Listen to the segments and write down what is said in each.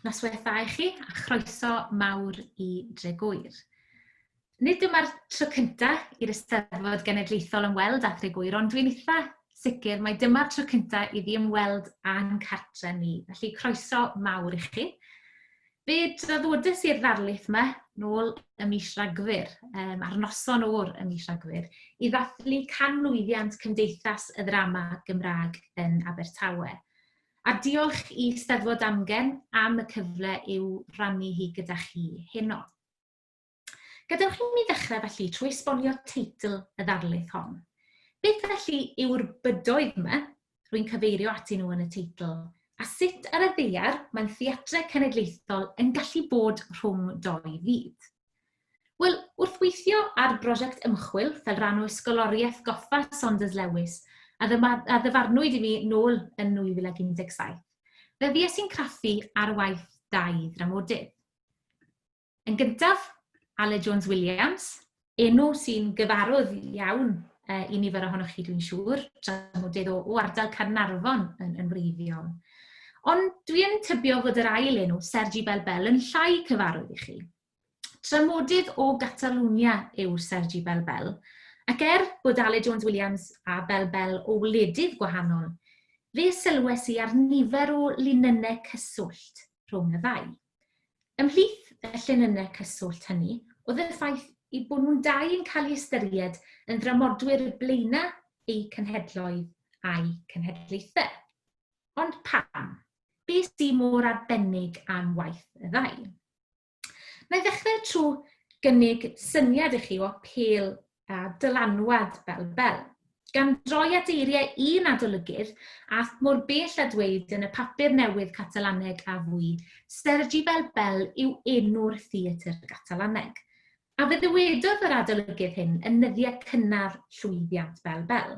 Noswaith dda i chi a chroeso mawr i Dregwyr. Nid dyma'r tro cyntaf i'r Eisteddfod Genedlaethol ymweld â Thregwyr, ond dwi'n eitha sicr mai dyma'r tro cyntaf iddi ymweld â'n cartre ni. Felly croeso mawr i chi. Fe draddodes i'r ddarlith yma nôl ym mis Rhagfyr, ar noson o'r ym mis Rhagfyr, i ddathlu canmlwyddiant Cymdeithas y Ddrama Gymraeg yn Abertawe. A diolch i Steddfod Amgen am y cyfle i'w rannu hi gyda chi heno. Gadewch i mi ddechrau felly trwy esbonio teitl y ddarlith hon. Beth felly yw'r bydoedd yma, rwy'n cyfeirio atyn nhw yn y teitl, a sut ar y ddaear mae'n theatrau cenedlaethol yn gallu bod rhwng dou fyd? Wel, wrth weithio ar brosiect ymchwil fel rhan o Ysgoloriaeth Goffa Saunders Lewis a, a ddyfarnwyd i fi nôl yn 2017, fe fues i'n craffu ar waith dau ddramodydd. Yn gyntaf, Aled Jones Williams, enw sy'n gyfarwydd iawn i nifer ohonoch chi dwi'n siŵr, dramodydd o, o ardal Caernarfon yn, yn wreiddiol. Ond dwi yn tybio fod yr ail enw, Sergi Belbel, yn llai cyfarwydd i chi. Tramodydd o Gatalunia yw Sergi Belbel, ac er bod Aled Jones Williams a Belbel o wledydd gwahanol, fe sylwes i ar nifer o linynnau cyswllt rhwng y ddau. Ymhlith y llinynnau cyswllt hynny oedd y ffaith eu bod nhw'n dau yn cael eu hystyried yn ddramodwyr blaenau eu cenhedloedd a'u cenhedlaethau. Ond pam? Be sy mor arbennig am waith y ddau? Na i ddechrau trwy gynnig syniad i chi o apêl a dylanwad Bel Bel. Gan droi at eiriau un adolygydd, aeth mor bell â dweud yn y papur newydd Catalaneg a fwy, Sergi Bel Bel yw enw'r theatr Gatalaneg. A fe ddywedodd yr adolygydd hyn yn nyddiau cynnar llwyddiant Bel Bel.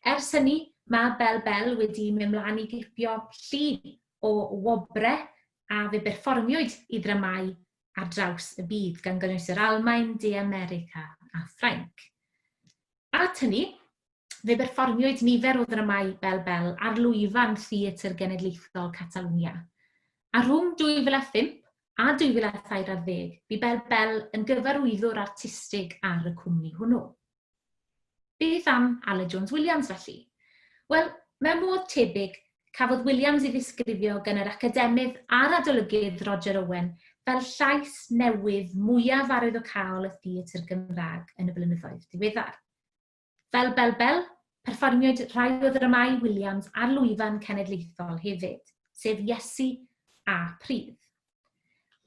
Ers hynny, mae Bel Bel wedi mynd mlaen i gipio llu o wobrau a fe berfformiwyd i ddramâu ar draws y byd, gan gynnwys yr Almaen, De America a Ffrainc. At hynny, fe berfformiwyd nifer o ddramâu Bel Bel ar lwyfan Theatr Genedlaethol Catalwnia. A rhwng 2005 a 2013, bu Bel Bel yn gyfarwyddwr artistig ar y cwmni hwnnw. Beth am Aled Jones Williams felly? Wel, mewn modd tebyg, cafodd Williams ei ddisgrifio gan yr academydd a'r adolygydd Roger Owen fel llais newydd mwyaf arwyddocaol y theatr Gymraeg yn y blynyddoedd diweddar. Fel Bel Bel, perfformiwyd rhai o ddramâu Williams ar lwyfan cenedlaethol hefyd, sef Iesu a Pridd.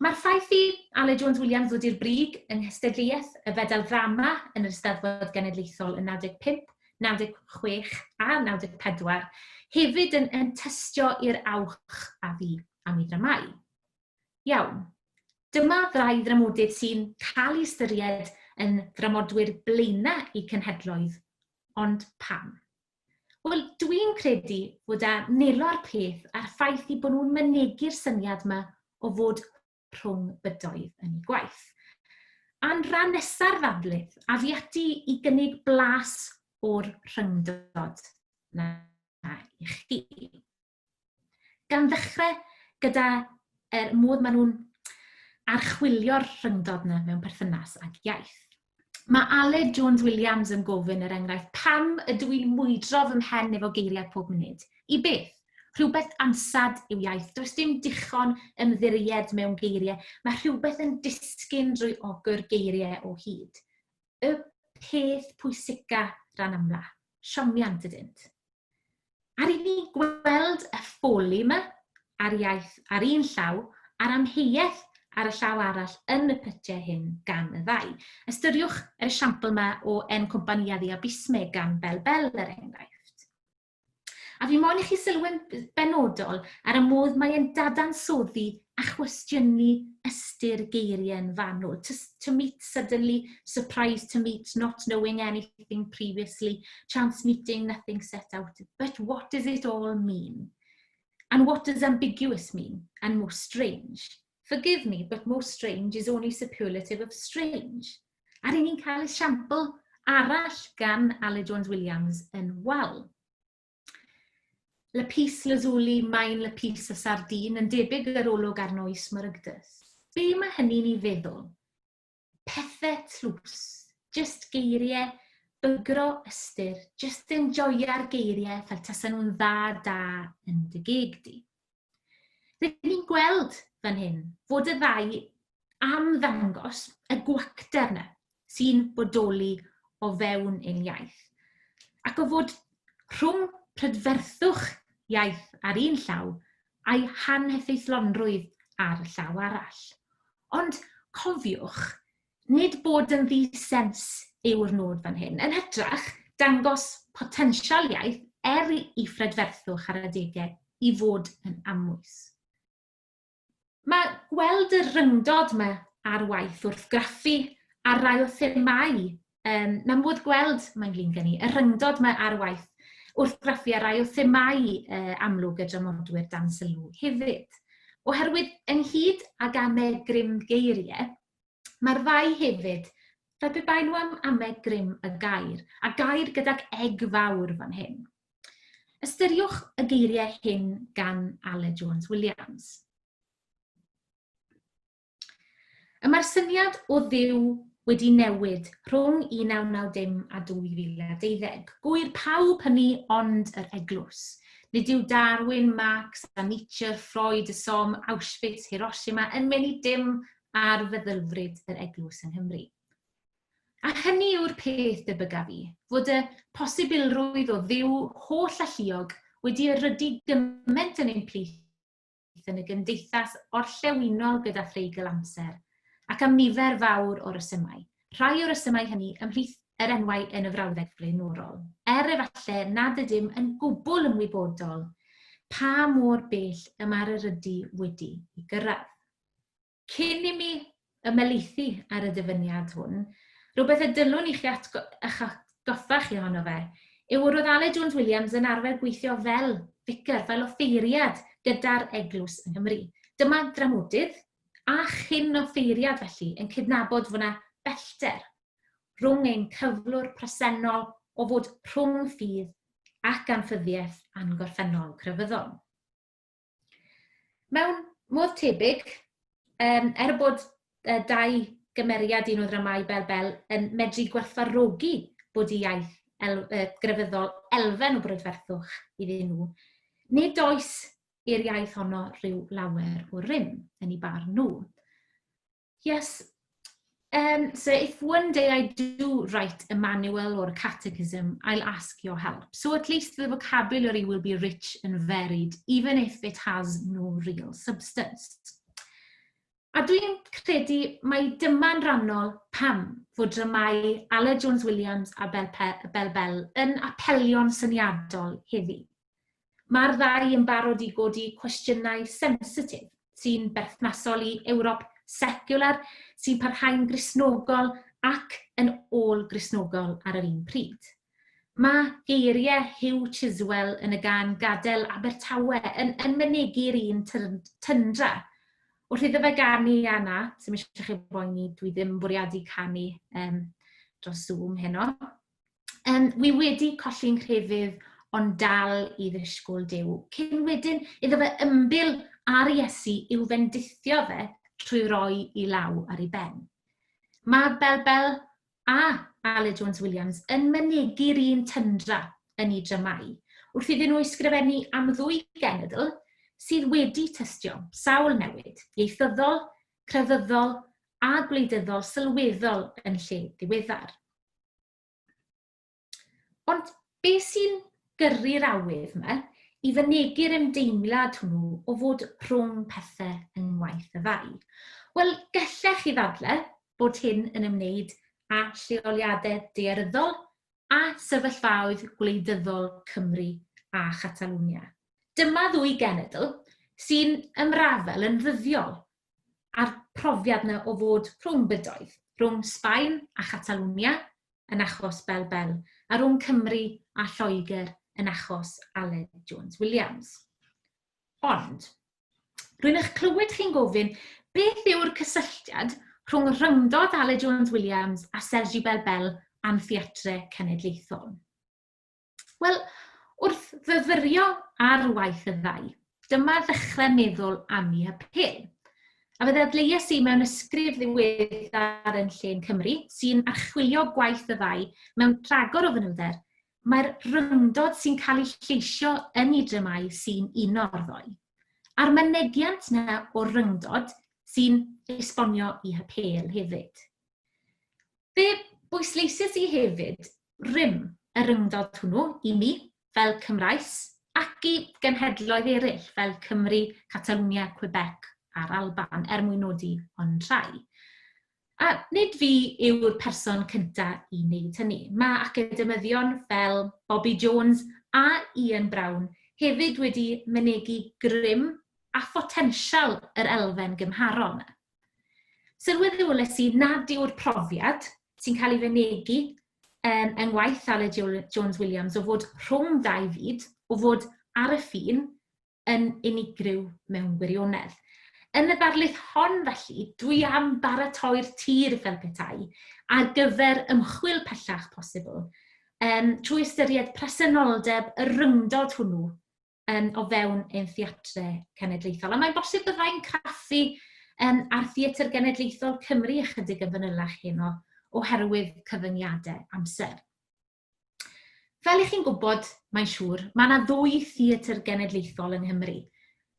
Mae'r ffaith i Aled Jones Williams ddod i'r brig yng nghystadleuaeth y Fedal Ddrama yn yr Eisteddfod Genedlaethol yn 95, 96 a 94 hefyd yn, yn tystio i'r awch a fu am ei ddramâu. Iawn, dyma ddau ddramodydd sy'n cael ei ystyried yn ddramodwyr blaenau eu cenhedloedd, ond pam? Wel, dwi'n credu fod â wnelo'r peth a'r ffaith eu bod nhw'n mynegi'r syniad 'ma o fod rhwng bydoedd yn eu gwaith. A'n rhan nesa'r ddarlith, a fi ati i gynnig blas o'r rhyngdod 'na i chi. Gan ddechrau gyda yr modd maen nhw'n archwilio'r rhyngdod 'na mewn perthynas ag iaith. Mae Aled Jones Williams yn gofyn, er enghraifft, pam ydw i'n mwydro fy mhen efo geiriau pob munud? I beth? Rhywbeth ansad yw iaith. Does dim dichon ymddiried mewn geiriau. Mae rhywbeth yn disgyn drwy ogwr geiriau o hyd. Y peth pwysica ran amla. Siomiant ydynt. Ar i ni gweld y ffoli 'ma a'r iaith ar un llaw a'r amheuaeth ar y llaw arall yn y pytiau hyn gan y ddau. Ystyriwch yr esiampl 'ma o En Compañía de Abisme gan Bel Bel er enghraifft. A fi moyn i chi sylwi'n benodol ar y modd mae e'n dadansoddi a chwestiynu ystyr geiriau'n fanwl. To, to meet suddenly, surprised to meet, not knowing anything previously, chance meeting, nothing set out. But what does it all mean? And what does ambiguous mean? And most strange? Forgive me, but most strange is only superlative of strange. A'r un ni'n cael esiampl arall gan Aled Jones Williams yn Wal. Lapis lazuli, maen lapis a sardine yn debyg yr olwg arno i smaragdus. Be mae hynny'n ei feddwl? Pethe tlws, jyst geiriau, bygro ystyr, jyst enjoio'r geiriau fel tasen nhw'n dda da yn dy geg di. Rydyn ni'n gweld fan hyn fod y ddau am ddangos y gwacter 'na sy'n bodoli o fewn ein iaith, ac o fod rhwng prydferthwch iaith ar un llaw a'i hanheffeithlonrwydd ar y llaw arall. Ond cofiwch, nid bod yn ddi-sens yw'r nod fan hyn. Yn hytrach, dangos potensial iaith er i phrydferthwch ar adegau i fod yn amwys. Mae gweld y rhyngdod 'ma ar waith wrth graffu ar rai o themâu, um, mae modd gweld, mae'n flin gen i, y rhyngdod 'ma ar waith wrth graffu ar rai o themâu amlwg y dramodwyr dan sylw hefyd. Oherwydd ynghyd ag ame grym geiriau, mae'r ddau hefyd fel pe bai nhw am ame grym y gair, a gair gydag eg fawr fan hyn. Ystyriwch y geiriau hyn gan Aled Jones Williams. Y mae'r syniad o Dduw wedi newid rhwng 1990 a 2012. Gŵyr pawb hynny ond yr eglwys. Nid yw Darwin, Marx a Nietzsche, Freud, y Somme, Auschwitz, Hiroshima yn mynnu dim ar feddylfryd yr eglwys yng Nghymru. A hynny yw'r peth, debygaf i, fod y posibilrwydd o Dduw holl-alluog wedi erydu gymaint yn ein plith yn y gymdeithas orllewinol gyda threigl amser, ac am nifer fawr o resymau, rhai o'r resymau hynny ymhlith yr enwau yn y frawddeg flaenorol, er efallai nad ydym yn gwbl ymwybodol pa mor bell y mae'r erydu wedi ei gyrraedd. Cyn i mi ymhelaethu ar y dyfyniad hwn, rhywbeth y dylwn i chi eich atgoffa chi ohono fe, yw yr oedd Aled Jones Williams yn arfer gweithio fel ficer, fel offeiriad gyda'r Eglwys yng Nghymru. Dyma dramodydd a chyn offeiriad felly yn cydnabod fod yna bellter rhwng ein cyflwr presennol o fod rhwng ffydd ac anffyddiaeth a'n gorffennol crefyddol. Mewn modd tebyg, er bod dau gymeriad un o ddramâu Bel Bell yn medru gwerthfawrogi bod i iaith el grefyddol elfen o brydferthwch iddyn nhw, nid oes i'r iaith honno rhyw lawer o rym yn eu barn nhw. Yes. So if one day I do write a manual or a catechism, I'll ask your help. So at least the vocabulary will be rich and varied, even if it has no real substance. A dwi'n credu mai dyma'n rhannol pam fod dramâu Aled Jones Williams a Bel, Pe Bel Bell yn apelio'n syniadol heddi. Mae'r ddau yn barod i godi cwestiynau sensitif sy'n berthnasol i Ewrop seciwlar, sy'n parhau'n Gristnogol ac yn ôl-Gristnogol ar yr un pryd. Mae geiriau Huw Chiswell yn y gân 'Gadael Abertawe' yn yn mynegi'r un tyndra. Wrth iddo fe ganu, a na, 'sdim eisiau chi boeni, dwi ddim yn bwriadu canu dros Zoom heno. Wi wedi colli'n nghrefydd ond dal i ddisgwyl Duw. Cyn wedyn iddo fe ymbil ar Iesu i'w fendithio fe trwy roi i law ar ei ben. Mae Bel Bell a Aled Jones Williams yn mynegi'r un tyndra yn eu dramâu, wrth iddyn nhw ysgrifennu am ddwy genedl sydd wedi tystio sawl newid ieithyddol, crefyddol a gwleidyddol sylweddol yn lle ddiweddar. Ond beth sy'n gyrru'r awydd 'ma i fynegi'r ymdeimlad hwnnw o fod rhwng pethau yng ngwaith y ddau? Wel, gallech chi ddadlau bod hyn yn ymwneud â lleoliadau daearyddol a sefyllfaoedd gwleidyddol Cymru a Chatalwnia. Dyma ddwy genedl sy'n ymrafael yn ddyddiol a'r profiad 'na o fod rhwng bydoedd, rhwng Sbaen a Chatalwnia yn achos Bel Bell, a rhwng Cymru a Lloegr yn achos Aled Jones Williams. Ond, rwy'n eich clywed chi'n gofyn beth yw'r cysylltiad rhwng rhyngdod Aled Jones Williams a Sergi Bel Bell a'n theatre cenedlaethol? Wel, Wrth fyfyrio ar waith y ddau, dyma ddechrau meddwl am eu hapêl. A fe ddadleuais i mewn ysgrif ddiweddar yn Llên Cymru, sy'n archwilio gwaith y ddau mewn rhagor o fanylder, mae'r rhyngdod sy'n cael ei lleisio yn eu dramâu sy'n uno'r ddou. A'r mynegiant 'na o ryngdod sy'n esbonio eu hapêl hefyd. Fe bwysleisiais i hefyd rym y rhyngdod hwnnw i mi fel Cymraes ac i genhedloedd eraill fel Cymru, Catalwnia, Quebec a'r Alban, er mwyn nodi ond rhai. A nid fi yw'r person cyntaf i wneud hynny. Mae academyddion fel Bobby Jones a Ian Brown hefyd wedi mynegi grym a photensial yr elfen gymharol 'na. Sylweddolais i nad yw'r profiad sy'n cael ei fynegi yng ngwaith Aled Jones Williams o fod rhwng dau fyd, o fod ar y ffin, yn unigryw mewn gwirionedd. Yn y ddarlith hon, felly, dwi am baratoi'r tir fel petai ar gyfer ymchwil pellach posibl, trwy ystyried presenoldeb y rhyngdod hwnnw o fewn ein theatrau cenedlaethol. A mae'n bosib byddai'n craffu ar Theatr Genedlaethol Cymru ychydig yn fanylach heno oherwydd cyfyngiadau amser. Fel y'ch chi'n gwybod, mae'n siŵr, mae yna ddwy theatr genedlaethol yng Nghymru,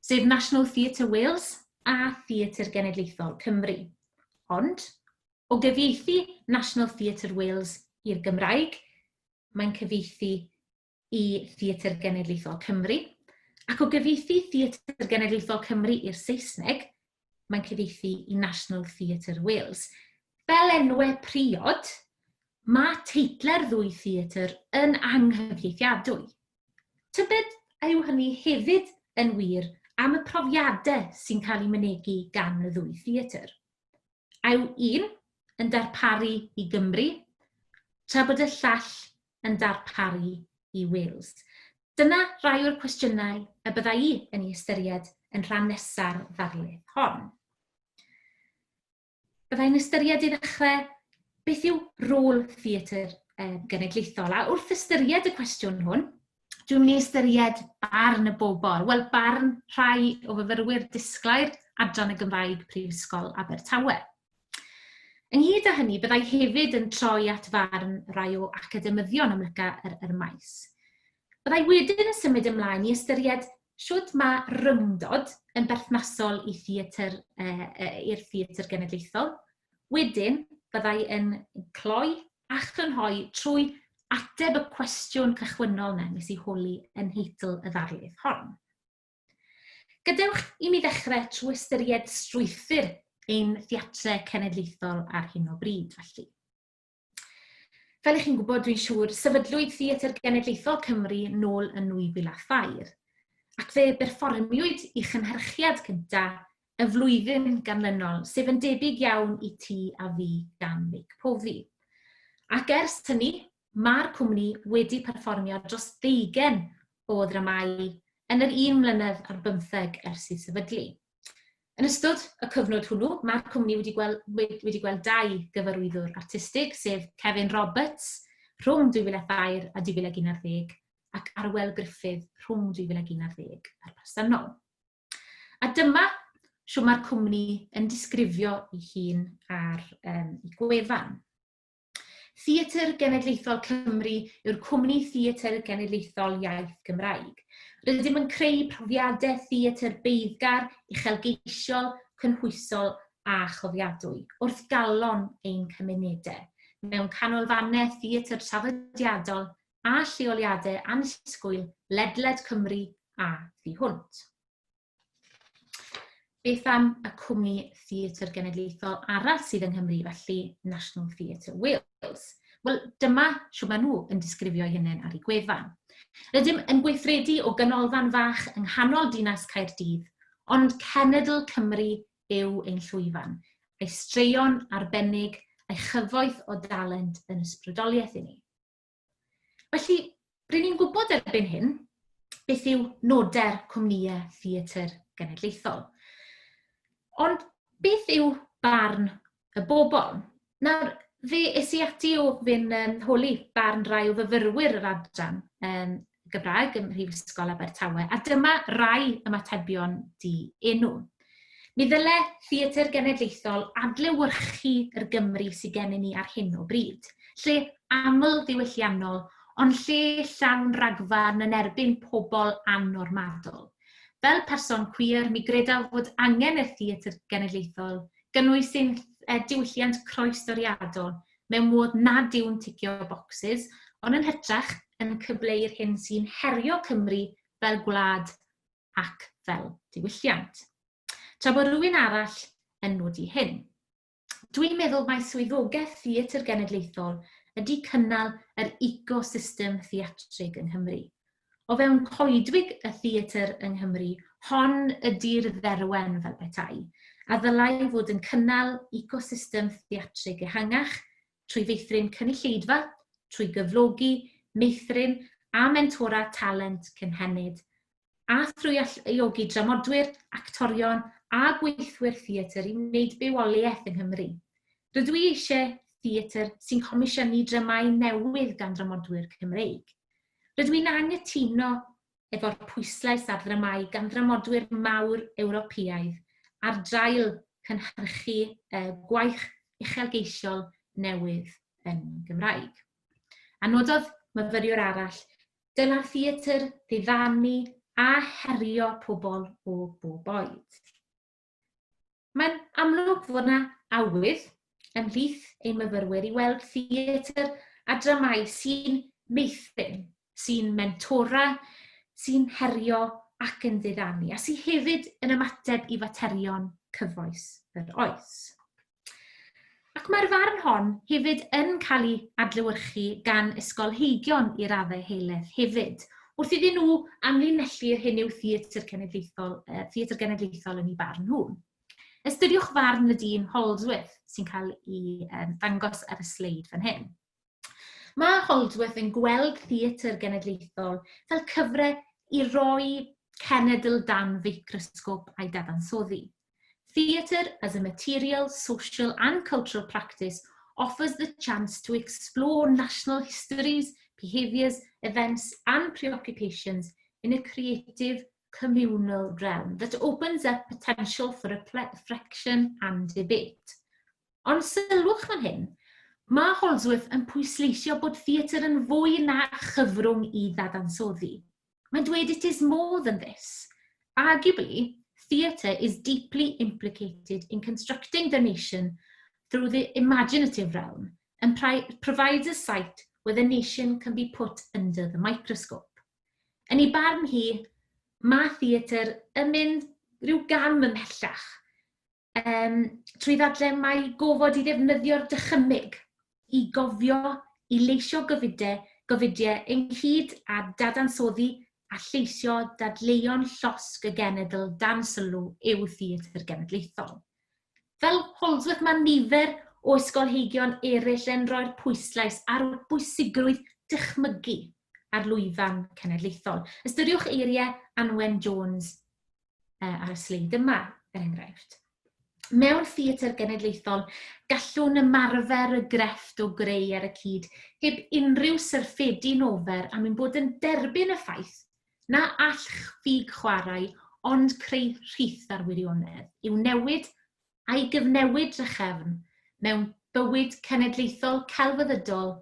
sef National Theatre Wales a Theatr Genedlaethol Cymru. Ond, o gyfieithu National Theatre Wales i'r Gymraeg, mae'n cyfieithu i Theatr Genedlaethol Cymru, ac o gyfieithu Theatr Genedlaethol Cymru i'r Saesneg, mae'n cyfieithu i National Theatre Wales. Fel enwau priod, mae teitle'r ddwy theatr yn anghyfieithiadwy. Tybed a yw hynny hefyd yn wir am y profiadau sy'n cael eu mynegi gan y ddwy theatr? A yw un yn darparu i Gymru, tra bod y llall yn darparu i Wales? Dyna rai o'r cwestiynau y bydda i yn ei ystyried yn rhan nesa'r ddarlith hon. Bydda i'n ystyried i ddechrau beth yw rôl theatr genedlaethol, a wrth ystyried y cwestiwn hwn, dwi'n mynd i ystyried barn y bobl, wel barn rhai o fyfyrwyr disglair Adran y Gymraeg Prifysgol Abertawe. Ynghyd â hynny, byddai hefyd yn troi at farn rai o academyddion amlyca yr, yr maes. Byddai wedyn yn symud ymlaen i ystyried shwt mae rhyngdod yn berthnasol i theatr, i'r theatr genedlaethol. Wedyn, byddai yn cloi a chrynhoi trwy ateb y cwestiwn cychwynnol 'na nes i holi yn nheitl y ddarlith hon. Gadewch i mi ddechrau trwy ystyried strwythur ein theatrau cenedlaethol ar hyn o bryd, felly. Fel y'ch chi'n gwybod, dwi'n siŵr, sefydlwyd Theatr Genedlaethol Cymru nôl yn 2003, ac fe berfformiwyd ei chynhyrchiad cyntaf y flwyddyn ganlynol, sef yn debyg iawn i Ti a Fi gan Meic Povey. Ac ers hynny, mae'r cwmni wedi perfformio dros ddeugain o ddramâu yn yr un mlynedd ar bymtheg ers ei sefydlu. Yn ystod y cyfnod hwnnw, mae'r cwmni wedi gweld, wedi gweld dau gyfarwyddwr artistig, sef Kevin Roberts rhwng 2004 a 2011 ac Arwel Gruffydd rhwng 2011 a'r presennol. A dyma shwt mae'r cwmni yn disgrifio ei hun ar ei gwefan. Theatr Genedlaethol Cymru yw'r cwmni theatr genedlaethol iaith Gymraeg. Rydym yn creu profiadau theatr beiddgar, uchelgeisiol, cynhwysol a chofiadwy wrth galon ein cymunedau, mewn canolfannau theatr traddodiadol a lleoliadau annisgwyl ledled Cymru a thu hwnt. Beth am y cwmni theatr genedlaethol arall sydd yng Nghymru, felly National Theatre Wales? Wel, dyma shwt maen nhw yn disgrifio eu hunain ar eu gwefan. Rydym yn gweithredu o ganolfan fach yng nghanol dinas Caerdydd, ond cenedl Cymru yw ein llwyfan, a'i straeon arbennig a'i chyfoeth o dalent yn ysbrydoliaeth i ni. Felly, ry'n ni'n gwybod erbyn hyn beth yw nodau'r cwmnïau theatr genedlaethol. Ond beth yw barn y bobl? Nawr, fe es i ati o ofyn holi barn rai o fyfyrwyr yr adran Gymraeg ym Mhrifysgol Abertawe, a dyma rai ymatebion di-enw. Mi ddyle Theatr Genedlaethol adlewyrchu yr Gymru sydd gennym ni ar hyn o bryd, lle aml ddiwylliannol, ond lle llawn ragfarn yn erbyn pobl annormadol. Fel person cwiar, mi gredaf fod angen i'r Theatr Genedlaethol gynnwys ein diwylliant croestoriadol mewn modd nad yw'n ticio bocsys, ond yn hytrach yn cyfleu'r hyn sy'n herio Cymru fel gwlad ac fel diwylliant. Tra bod rhywun arall yn nodi hyn. Dwi'n meddwl mai swyddogaeth Theatr Genedlaethol ydy cynnal yr ecosystem theatrig yng Nghymru. O fewn coedwig y theatr yng Nghymru, hon ydy'r dderwen fel petai, a ddylai fod yn cynnal ecosystem theatrig ehangach trwy feithrin cynulleidfa, trwy gyflogi, meithrin a mentora talent cynhenid, a thrwy alluogi dramodwyr, actorion a gweithwyr theatr i wneud bywoliaeth yng Nghymru. Rydw i eisiau theatr sy'n comisiynu dramâu newydd gan ddramodwyr Cymreig. Rydw i'n anghytuno efo'r pwyslais ar ddramâu gan ddramodwyr mawr Ewropeaidd ar draul cynhyrchu gwaith uchelgeisiol newydd yn Gymraeg. A nododd myfyriwr arall, Dylai'r theatr ddiddanu a herio pobl o bob oed. Mae'n amlwg fod yna awydd ymhlith ein myfyrwyr i weld theatr a dramâu sy'n meithrin, sy'n mentora, sy'n herio ac yn ddiddanu, a sydd hefyd yn ymateb i faterion cyfoes yr oes. Ac mae'r farn hon hefyd yn cael ei adlewyrchu gan ysgolheigion i raddau helaeth hefyd, wrth iddyn nhw amlinellu'r hyn yw theatr cenedlaethol, theatr genedlaethol yn eu barn nhw. Ystyriwch farn Nadine Holdsworth sy'n cael ei dangos ar y sleid fan hyn. Mae Holdsworth yn gweld theatr genedlaethol fel cyfle i roi cenedl dan feicrosgop a'i dadansoddi. Theatre as a material, social and cultural practice offers the chance to explore national histories, behaviours, events and preoccupations in a creative communal realm that opens up potential for reflection and debate. Ond sylwch fan hyn, mae Holdsworth yn pwysleisio bod theatr yn fwy na chyfrwng i ddadansoddi. Mae'n dweud it is more than this. Arguably, theatre is deeply implicated in constructing the nation through the imaginative realm and provides a site where the nation can be put under the microscope. Yn ei barn hi, mae theatr yn mynd rhyw gam ymhellach Yym, trwy ddadlau mai gofod i ddefnyddio'r dychymyg, i gofio, i leisio gofidau, gofidiau ynghyd â dadansoddi a lleisio dadleuon llosg y genedl dan sylw yw theatr genedlaethol. Fel Holdsworth mae nifer o ysgolheigion eraill yn rhoi'r pwyslais ar bwysigrwydd dychmygu ar lwyfan cenedlaethol. Ystyriwch eiriau Anwen Jones ar y sleid yma, er enghraifft. Mewn theatr genedlaethol, gallwn ymarfer y grefft o greu ar y cyd heb unrhyw syrffedu'n ofer am ein bod yn derbyn y ffaith na all ffug chwarae ond creu rhith ar wirionedd, i'w newid a'i gyfnewid drachefn mewn bywyd cenedlaethol celfyddydol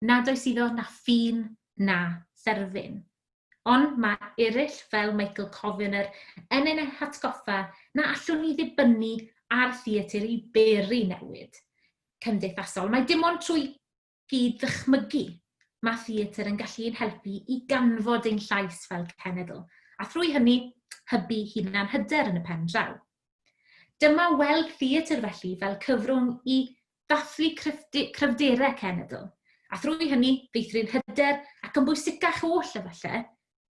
nad oes iddo na ffin na therfyn. Ond mae eraill fel Michael Kovner yn ein hatgoffa na allwn ni ddibynnu ar theatr i beri newid cymdeithasol. Mae dim ond trwy gyd-ddychmygu mae theatr yn gallu ein helpu i ganfod ein llais fel cenedl, a thrwy hynny hybu hunan-hyder yn y pen draw. Dyma weld theatr felly fel cyfrwng i ddathlu cryfderau cenedl, a thrwy hynny feithrin hyder ac yn bwysicach oll efallai,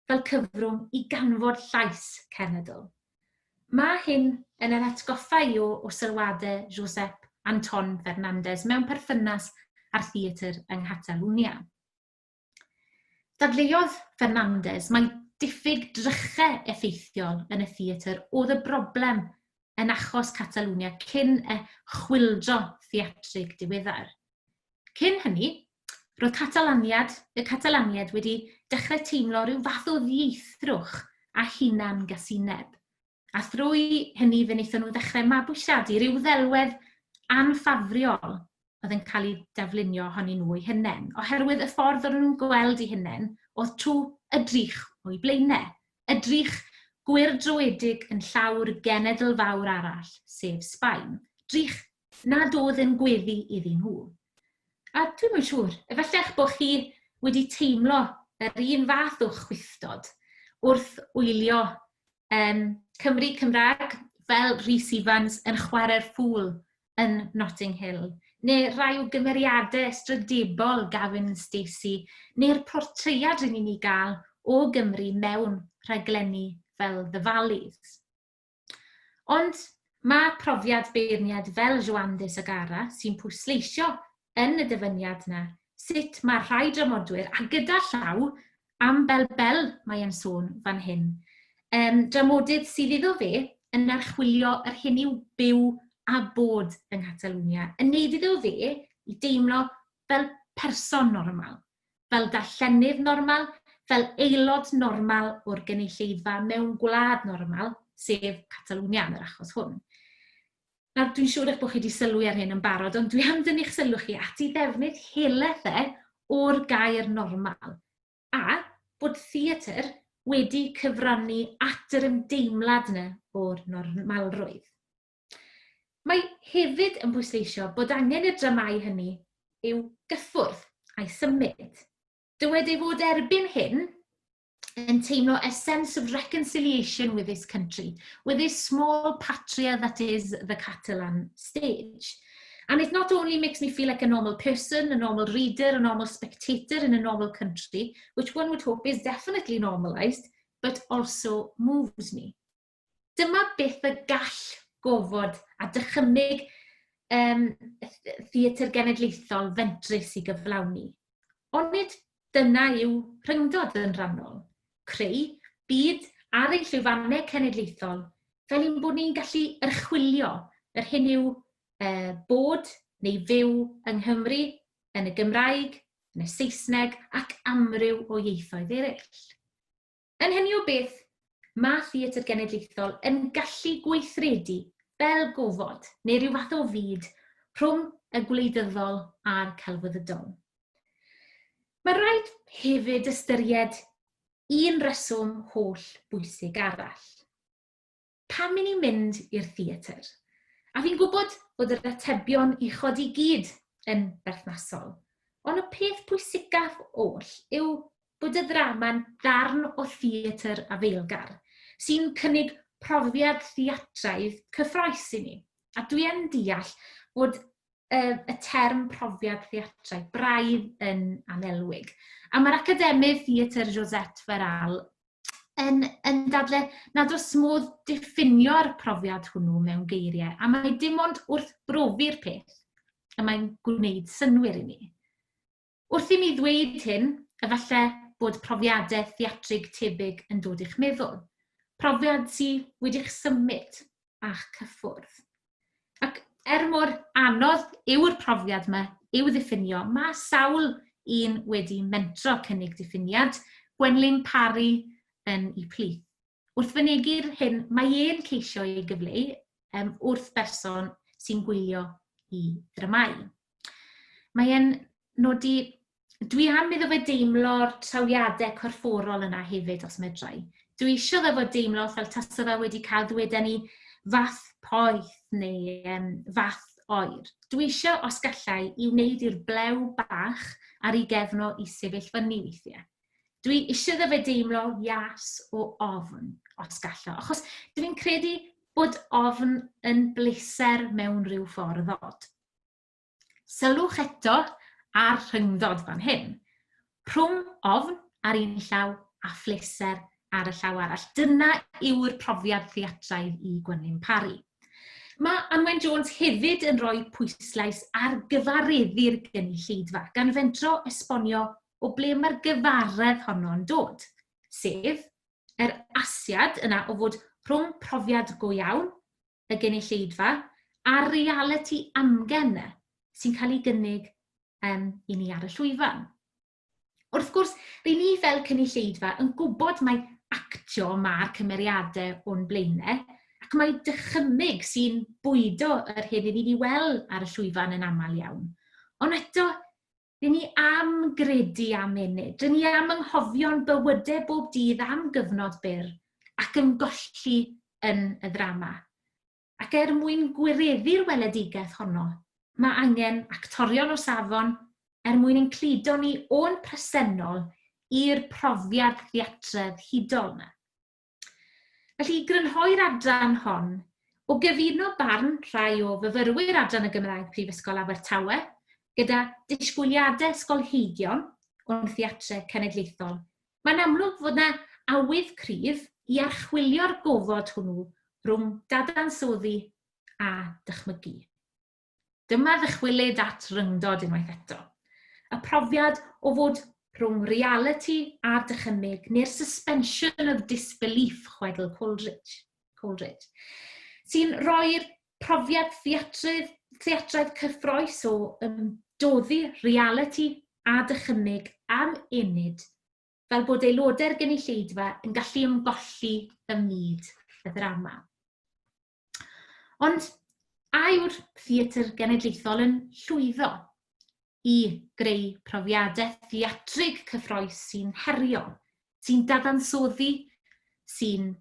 fel cyfrwng i ganfod llais cenedl. Mae hyn yn yr atgoffa i o, o sylwadau Josep Anton Fernández mewn perthynas â'r theatr yng Nghatalwnia. Dadleuodd Fernandez mai diffyg drychau effeithiol yn y theatr oedd y broblem yn achos Catalwnia cyn y chwyldro theatrig diweddar. Cyn hynny, Roedd Catalaniad, y Catalaniaid wedi dechrau teimlo rhyw fath o ddieithrwch a hunan gasineb. A thrwy hynny fe wnaethon nhw ddechrau mabwysiadu rhyw ddelwedd anffafriol oedd yn cael ei daflunio ohonyn nhw eu hunain, oherwydd y ffordd oedden nhw'n gweld eu hunain oedd trwy y drych o'u blaenau, y drych gwyrdroëdig yn llawr genedl fawr arall, sef Sbaen, drych nad oedd yn gweddu iddyn nhw. A dwi'm yn siŵr, efallai eich bod chi wedi teimlo yr un fath o chwithdod wrth wylio Cymry Cymraeg fel Rhys Ifans yn chwarae'r ffŵl yn Notting Hill, neu rai o gymeriadau ystrydebol Gavin and Stacey, neu'r portread rŷn ni'n ei gael o Gymru mewn rhaglenni fel The Valleys. Ond mae profiad beirniad fel Joan de Sagara, sy'n pwysleisio yn y dyfyniad 'na sut mae rhai dramodwyr, a gyda llaw, am Bel Bel mae e'n sôn fan hyn, dramodydd sydd iddo fe yn archwilio yr hyn yw byw a bod yng Nghatalwnia, yn neud iddo fe i deimlo fel person normal, fel darllenydd normal, fel aelod normal o'r gynulleidfa mewn gwlad normal, sef Catalwnia yn yr achos hwn. Nawr, dwi'n siŵr eich bod chi wedi sylwi ar hyn yn barod, ond dwi am dynnu'ch sylw chi at ei ddefnydd helaeth e o'r gair normal, a bod theatr wedi cyfrannu at yr ymdeimlad yna o'r normalrwydd. Mae hefyd yn pwysleisio bod angen i'r dramâu hynny i'w gyffwrdd a'i symud. Dywed ei fod erbyn hyn yn teimlo a sense of reconciliation with this country, with this small patria that is the Catalan stage. And it not only makes me feel like a normal person, a normal reader, a normal spectator in a normal country, which one would hope is definitely normalised, but also moves me. Dyma beth y gall gofod a dychymyg theatr genedlaethol fentrus i gyflawni. Onid dyna yw rhyngdod yn rhannol? Creu byd ar ein llwyfannau cenedlaethol fel ein bod ni'n gallu archwilio yr hyn yw bod neu fyw yng Nghymru, yn y Gymraeg, yn y Saesneg ac amryw o ieithoedd eraill. Yn hynny o beth, mae Theatr Genedlaethol yn gallu gweithredu fel gofod neu ryw fath o fyd rhwng y gwleidyddol a'r celfyddydol. Mae rhaid hefyd ystyried un reswm holl bwysig arall. Pam i ni mynd i'r theatr? A fi'n gwybod bod yr atebion uchod i gyd yn berthnasol, ond y peth pwysicaf oll yw bod y ddrama'n ddarn o theatr afaelgar, sy'n cynnig profiad theatraidd cyffroes i ni. A dwi yn deall bod y, y term profiad theatraidd braidd yn anelwig. A mae'r academydd theatr Josette Feral yn dadle nad oes modd diffinio'r profiad hwnnw mewn geiriau, a mae dim ond wrth brofi'r peth y mae'n gwneud synnwyr i ni. Wrth i mi ddweud hyn, efallai bod profiadau theatrig tebyg yn dod i'ch meddwl. Profiad sydd wedi'ch symud a'ch cyffwrdd. Ac er mor anodd yw'r profiad yma i'w ddiffinio, mae sawl un wedi mentro cynnig diffiniad, Gwenlyn Parry yn eu plith. Wrth fynegi'r hyn mae e'n ceisio ei gyfleu wrth berson sy'n gwylio i ddramâu. Mae e'n nodi, dwi am iddo fe deimlo'r trawiadau corfforol yna hefyd os medrai. Dwi eisiau iddo fo deimlo fel tasa fe wedi cael ddweden ni fath poeth neu fath oer. Dwi eisiau, os gallai, i wneud i'r blew bach ar ei gefn o i sefyll fyny weithiau. Dwi eisiau iddo fe deimlo ias o ofn, os gallo, achos dwi'n credu bod ofn yn bleser mewn rhyw ffordd od. Sylwch eto ar rhyngddod fan hyn. Rhwng ofn ar un llaw a phleser ar y llaw arall. Dyna yw'r profiad theatraidd i Gwenlyn Parry. Mae Anwen Jones hefyd yn rhoi pwyslais ar gyfareddu'r gynulleidfa, gan fentro esbonio o ble mae'r gyfaredd honno'n dod, sef yr asiad yna o fod rhwng profiad go iawn y gynulleidfa a'r realiti amgen 'na sy'n cael ei gynnig i ni ar y llwyfan. Wrth gwrs, ry'n ni fel cynulleidfa yn gwybod mai actio mae'r cymeriadau o'n blaenau, ac mai dychymyg sy'n bwydo yr hyn 'y ni'n ei weld ar y llwyfan yn aml iawn. Ond eto, ry'n ni am gredu am munud, ry'n ni am anghofio'n bywydau bob dydd am gyfnod byr ac ymgolli yn y ddrama. Ac er mwyn gwireddu'r weledigaeth honno, mae angen actorion o safon er mwyn ein cludo ni o'n presennol i'r profiad theatredd hudol 'na. Felly, i grynhoi'r adran hon, o gyfuno barn rhai o fyfyrwyr Adran y Gymraeg Prifysgol Abertawe gyda disgwyliadau ysgolheigion o'n theatrau cenedlaethol, Mae'n amlwg fod 'na awydd cryf i archwilio'r gofod hwnnw rhwng dadansoddi a dychmygu. Dyma ddychwelyd at ryngdod unwaith eto. Y profiad o fod rhwng realiti a'r dychymyg, neu'r suspension of disbelief, chwedl Coleridge, Coleridge sy'n rhoi'r profiad theatrydd, theatraidd cyffroes o ymdoddi realiti a dychymyg am ennyd, fel bod aelodau'r gynulleidfa yn gallu ymgolli ym myd y ddrama. Ond a yw'r theatr genedlaethol yn llwyddo i greu profiadau theatrig cyffroes sy'n herio, sy'n dadansoddi, sy'n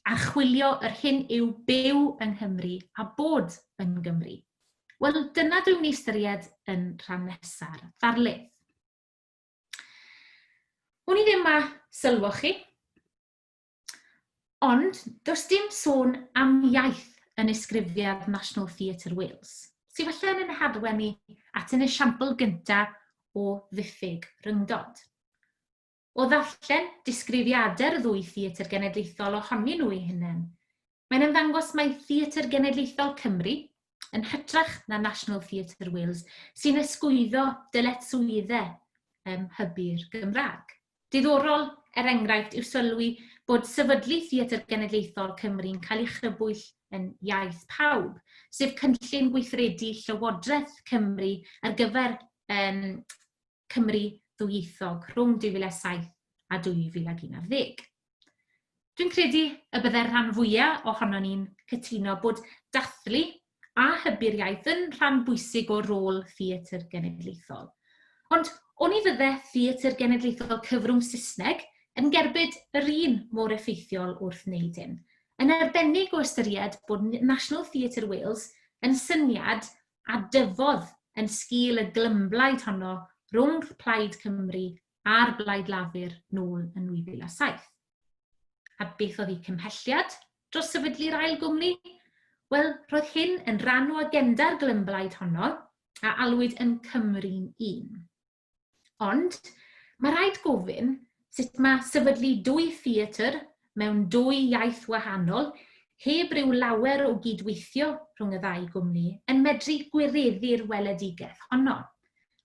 archwilio yr hyn yw byw yng Nghymru a bod yn Gymru? Wel, dyna dwi'n mynd i ystyried yn rhan nesa'r ddarlith. Wn i ddim a sylwoch chi, Ond does dim sôn am iaith yn nisgrifiad National Theatre Wales, sydd falle yn ein harwain ni at yn esiampl gyntaf o ddiffyg rhyngdod. O ddarllen disgrifiadau'r ddwy theatr genedlaethol ohonyn nhw eu hunain, mae'n ymddangos mai Theatr Genedlaethol Cymru, yn hytrach na National Theatre Wales, sy'n ysgwyddo dyletswyddau hybu'r Gymraeg. Diddorol, er enghraifft, yw sylwi bod sefydlu Theatr Genedlaethol Cymru'n cael ei chrybwyll yn Iaith Pawb, sef cynllun gweithredu Llywodraeth Cymru ar gyfer um, Cymru ddwyieithog rhwng 2007 a 2011. Dwi'n credu y byddai'r rhan fwyaf ohonon ni'n cytuno bod dathlu a hybu'r iaith yn rhan bwysig o rôl theatr genedlaethol. Ond oni fydde theatr genedlaethol cyfrwng Saesneg yn gerbyd yr un mor effeithiol wrth wneud hyn, yn arbennig o ystyried bod National Theatre Wales yn syniad a dyfodd yn sgil y glymblaid honno rhwng Plaid Cymru a'r Blaid Lafur nôl yn 2007. A beth oedd eu cymhelliad dros sefydlu'r ail gwmni? Wel, roedd hyn yn rhan o agenda'r glymblaid honno, a alwyd yn Cymru'n Un. Ond mae rhaid gofyn sut mae sefydlu dwy theatr mewn dwy iaith wahanol, heb ryw lawer o gydweithio rhwng y ddau gwmni, yn medru gwireddu'r weledigaeth honno.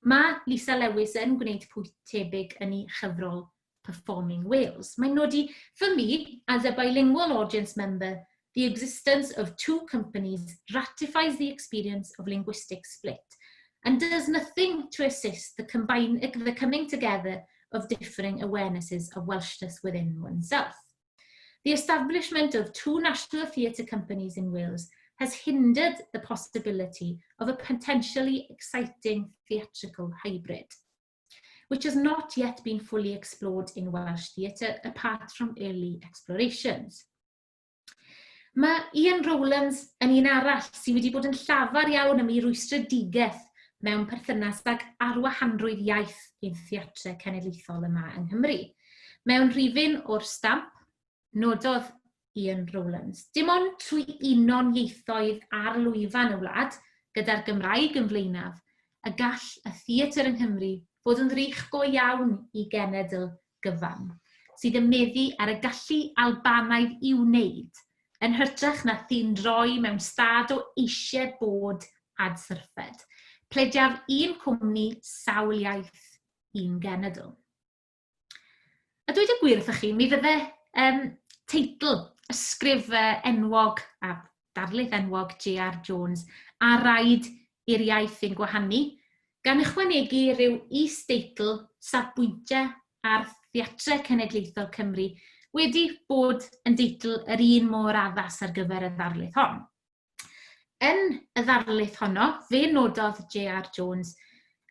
Mae Lisa Lewis yn gwneud pwynt tebyg yn ei chyfrol Performing Wales. Mae'n nodi, "For me, as a bilingual audience member, the existence of two companies ratifies the experience of linguistic split and does nothing to assist the, combine, the coming together of differing awarenesses of Welshness within oneself. The establishment of two national theatre companies in Wales has hindered the possibility of a potentially exciting theatrical hybrid, which has not yet been fully explored in Welsh theatre apart from early explorations." Mae Ian Rowlands yn un arall sydd wedi bod yn llafar iawn am ei rwystredigaeth mewn perthynas ag arwahanrwydd iaith ein theatrau cenedlaethol yma yng Nghymru. Mewn rhifyn o'r Stamp, nododd Ian Rowlands, "Dim ond trwy uno'n ieithoedd ar lwyfan y wlad, gyda'r Gymraeg yn flaenaf, y gall y theatr yng Nghymru fod yn ddrych go iawn i genedl gyfan, sydd yn meddu ar y gallu Albanaidd i'w wneud, yn hytrach na thyn droi mewn stad o eisiau bod adsyrffed. Plediaf un cwmni, sawl iaith, un genedl." A dweud y gwir wrthych chi, mi fydde teitl ysgrif enwog a darlith enwog J.R. Jones, "A Raid i'r Iaith ein Gwahanu", gan ychwanegu rhyw is-deitl safbwyntiau ar Theatrau Cenedlaethol Cymru wedi bod yn deitl yr un mor addas ar gyfer y ddarlith hon. Yn y ddarlith honno, fe nododd JR Jones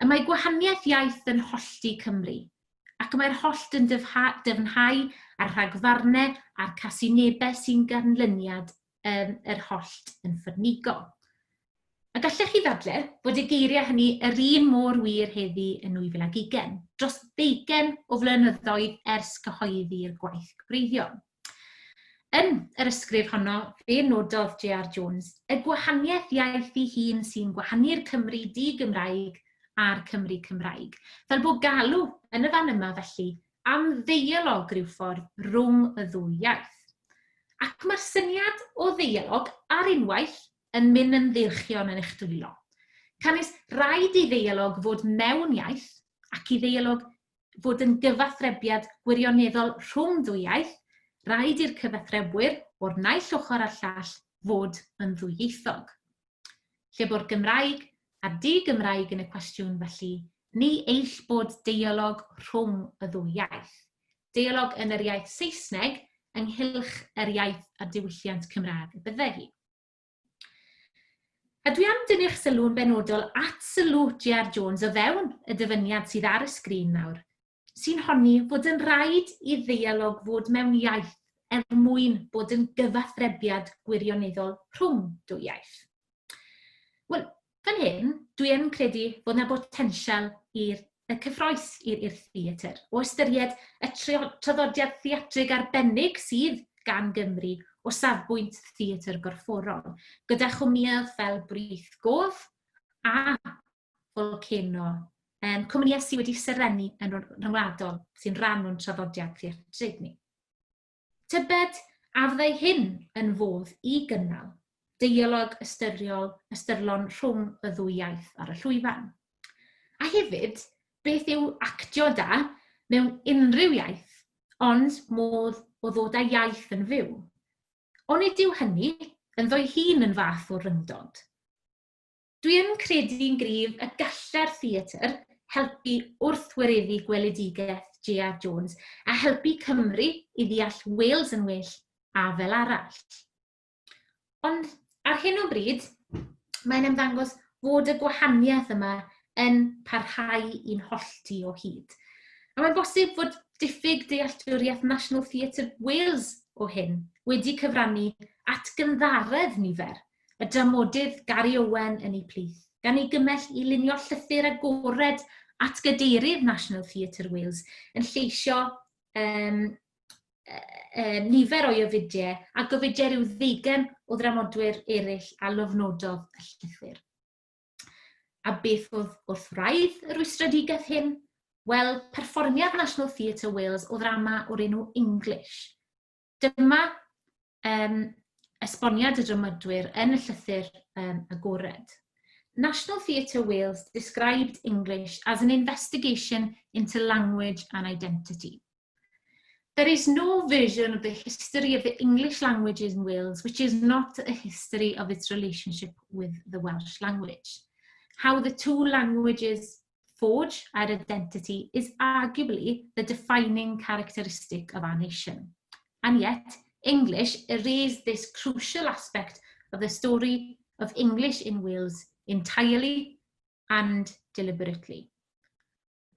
y mae gwahaniaeth iaith yn hollti Cymru, ac y mae'r hollt yn dyfnhau a'r rhagfarnau a'r casinebau sy'n ganlyniad um, yr hollt yn ffyrnigo. A gallech chi ddadle fod y geiriau hynny yr un mor wir heddi yn 2020, dros ddeugain o flynyddoedd ers cyhoeddi'r gwaith gwreiddiol. Yn yr ysgrif honno, fe nododd JR Jones y gwahaniaeth iaith ei hun sy'n gwahanu'r Cymry di-Gymraeg a'r Cymry Cymraeg, fel bod galw yn y fan yma felly am ddeialog rhyw ffordd rhwng y ddwy iaith. Ac mae'r syniad o ddeialog ar unwaith yn mynd yn ddeilchion yn eich dwylo. Canys rhaid i ddeialog fod mewn iaith ac i ddeialog fod yn gyfathrebiad gwirioneddol rhwng dwy iaith, rhaid i'r cyfathrebwyr o'r naill ochr a'r llall fod yn ddwyieithog. Lle bo'r Gymraeg a'r di-Gymraeg yn y cwestiwn felly, ni eill bod deialog rhwng y ddwy iaith. Deialog yn yr iaith Saesneg ynghylch yr iaith a diwylliant Cymraeg y bydde hi. A dwi am dynnu'ch sylw'n benodol at sylw JR Jones o fewn y dyfyniad sydd ar y sgrin nawr, sy'n honni fod yn rhaid i ddeialog fod mewn iaith er mwyn bod yn gyfathrebiad gwirioneddol rhwng dwy iaith. Wel, fan hyn, dwi yn credu fod 'na botensial i'r y cyffroes i'r i'r theatr, o ystyried y traddodiad theatrig arbennig sydd gan Gymru o safbwynt theatr gorfforol, gyda chwmnïau fel Brith Gof a Volcano, cwmnïau sydd wedi serennu yn rhyngwladol, sy'n rhan o'n traddodiad theatrig ni. Tybed a fyddai hyn yn fodd i gynnal deialog ystyriol, ystyrlon rhwng y ddwy iaith ar y llwyfan? A hefyd, beth yw actio da mewn unrhyw iaith ond modd o ddod â iaith yn fyw? Onid yw hynny ynddo'i hun yn fath o ryngdod? Dwi yn credu'n gryf y gallai'r theatr helpu wrth wireddu gweledigaeth JR Jones a helpu Cymru i ddeall Wales yn well a fel arall. Ond ar hyn o bryd, mae'n ymddangos fod y gwahaniaeth yma yn parhau i'n hollti o hyd. A mae'n bosib fod diffyg dealltwriaeth National Theatre Wales o hyn wedi cyfrannu at gynddaredd nifer y dramodydd Gary Owen yn eu plith, gan ei gymell i lunio llythyr agored at gadeirydd National Theatre Wales yn lleisio um, nifer o'i ofidiau a gofidiau rhyw ddeugain o ddramodwyr eraill a lofnododd y llythyr. A beth oedd wrth wraidd y rwystredigaeth hyn? Wel, perfformiad National Theatre Wales o ddrama o'r enw English. Dyma um, esboniad y dramodwyr yn y llythyr um, agored. National Theatre Wales described English as an investigation into language and identity. There is no version of the history of the English language in Wales which is not a history of its relationship with the Welsh language. How the two languages forge our identity is arguably the defining characteristic of our nation. And yet, English erased this crucial aspect of the story of English in Wales entirely and deliberately.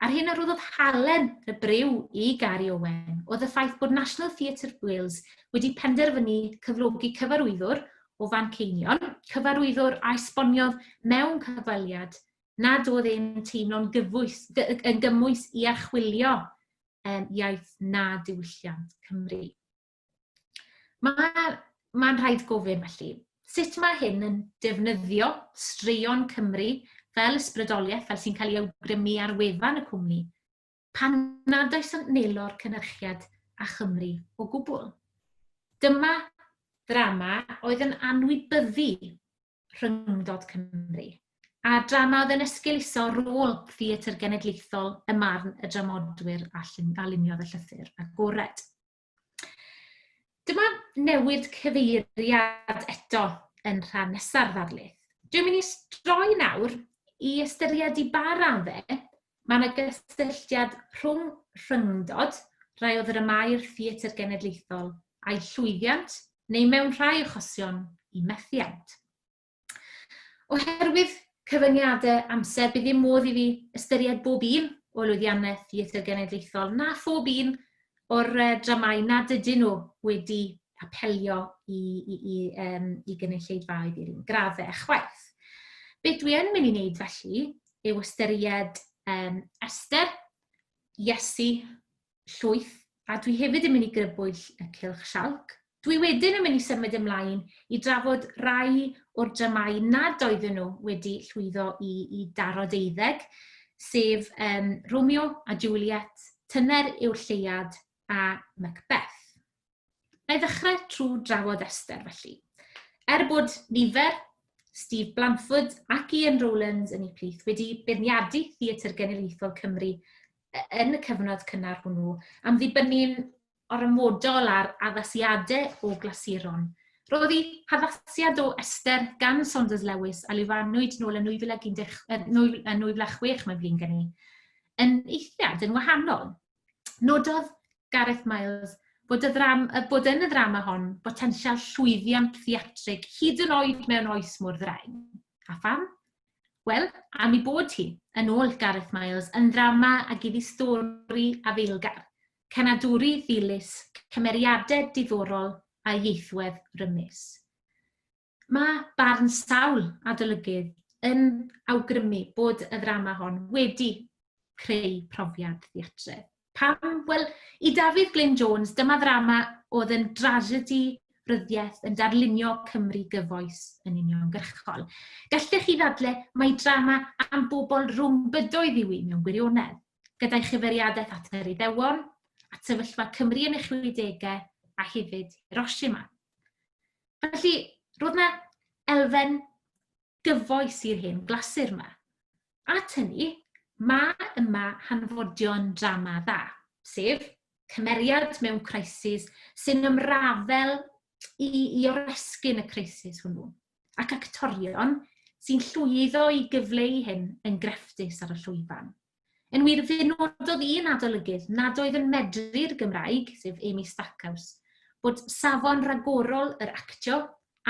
A'r hyn a roddodd halen y briw i Gary Owen oedd y ffaith bod National Theatre Wales wedi penderfynu cyflogi cyfarwyddwr o Fanceinion, cyfarwyddwr a esboniodd mewn cyfweliad nad oedd e'n teimlo'n gyfwys, yn gymwys i archwilio um, iaith na diwylliant Cymru. Mae'n ma rhaid gofyn felly, sut mae hyn yn defnyddio straeon Cymru fel ysbrydoliaeth, fel sy'n cael ei awgrymu ar wefan y cwmni, pan nad oes yn nelo'r cynhyrchiad a Chymru o gwbl? Dyma ddrama oedd yn anwybyddu rhyngdod Cymru, a drama oedd yn esgeuluso rôl theatr genedlaethol ym marn y dramodwyr a, a luniodd y llythyr agored. Dyma newid cyfeiriad eto yn rhan nesa'r ddarlith. Dwi'n mynd i droi nawr i ystyried i ba raddau mae yna gysylltiad rhwng rhyngdod rhai o ddramâu'r Theatr Genedlaethol a'i llwyddiant, neu mewn rhai achosion, i methiant. Oherwydd cyfyngiadau amser, bydd ddim modd i fi ystyried bob un o lwyddiannau Theatr Genedlaethol na phob un o'r dramâu nad ydyn nhw wedi apelio i, i, i, um, i gynulleidfaoedd i'r un graddau chwaith. Beth dwi yn mynd i wneud felly yw ystyried um, Esther, Iesu, Llwyth, a dwi hefyd yn mynd i grybwyll y Cylch Sialc. Dwi wedyn yn mynd i symud ymlaen i drafod rai o'r dramâu nad oedden nhw wedi llwyddo i, i daro deuddeg, sef um, Romeo a Juliet, Tyner yw'r Lleuad a Macbeth. Na i ddechrau trwy drafod Esther felly. Er bod nifer, Steve Blanford ac Ian Rowlands yn eu plith wedi beirniadu Theatr Genedlaethol Cymru yn y cyfnod cynnar hwnnw am ddibynnu'n ormodol ar addasiadau o glasuron. Roedd ei haddasiad o Esther gan Saunders Lewis a lwyfannwyd nôl yn 2006, mae'n flin gen i, yn eithriad, yn wahanol. Nododd Gareth Miles bod, y ddram, bod yn y ddrama hon botensial llwyddiant theatrig hyd yn oed mewn oes mor ddraen. A pham? Wel, am ei bod hi, yn ôl Gareth Miles, yn ddrama ag iddi stori afaelgar, cenadwri ddilys, cymeriadau diddorol a ieithwedd rymus. Mae barn sawl adolygydd yn awgrymu bod y ddrama hon wedi creu profiad theatredd. Pam? Wel, i Dafydd Glyn Jones, dyma ddrama oedd yn drasiedi ryddiaeth yn darlunio Cymru gyfoes yn uniongyrchol. Gallech chi ddadle mai drama am bobl rhwng bydoedd yw hi mewn gwirionedd, gyda'i chyfeiriadaeth at yr Iddewon, at sefyllfa Cymru yn y chwedegau a hefyd Hiroshima. Felly, roedd 'na elfen gyfoes i'r hen glasur 'ma. At hynny, mae yma hanfodion drama dda, sef cymeriad mewn crisis sy'n ymrafel i, i oresgyn y crisis hwnnw, ac actorion sy'n llwyddo i gyfleu hyn yn grefftus ar y llwyfan. Yn wir, fe nododd un adolygydd nad oedd yn medru'r Gymraeg, sef Amy Stackhouse, bod safon ragorol yr actio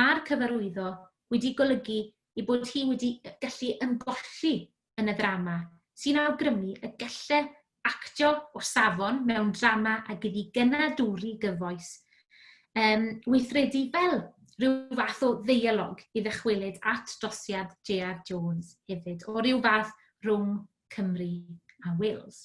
a'r cyfarwyddo wedi golygu ei bod hi wedi gallu ymgolli yn y ddrama, sy'n awgrymu y gelle actio o safon mewn drama ag iddi gynadwri gyfoes, um, weithredu fel rhyw fath o ddeialog i ddychwelyd at drosiad J.R. Jones hefyd, o ryw fath rhwng Cymru a Wales.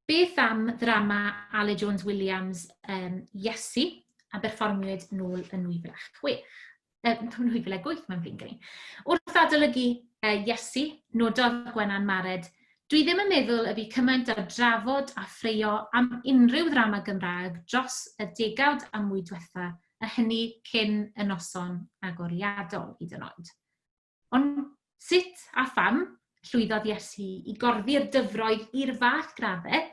Beth am ddrama Aled Jones Williams um, Iesu, a berfformiwyd nôl yn 2006? 2008 mae'n flin gen i. Wrth adolygu Iesu, nododd Gwenan Mared, Dwi ddim yn meddwl y bu cymaint o drafod a ffraeo am unrhyw ddrama Gymraeg dros y degawd a mwy diwetha, a hynny cyn y noson agoriadol, hyd yn oed. Ond sut a pham llwyddodd Iesu i gorddi'r dyfroedd i'r fath graddau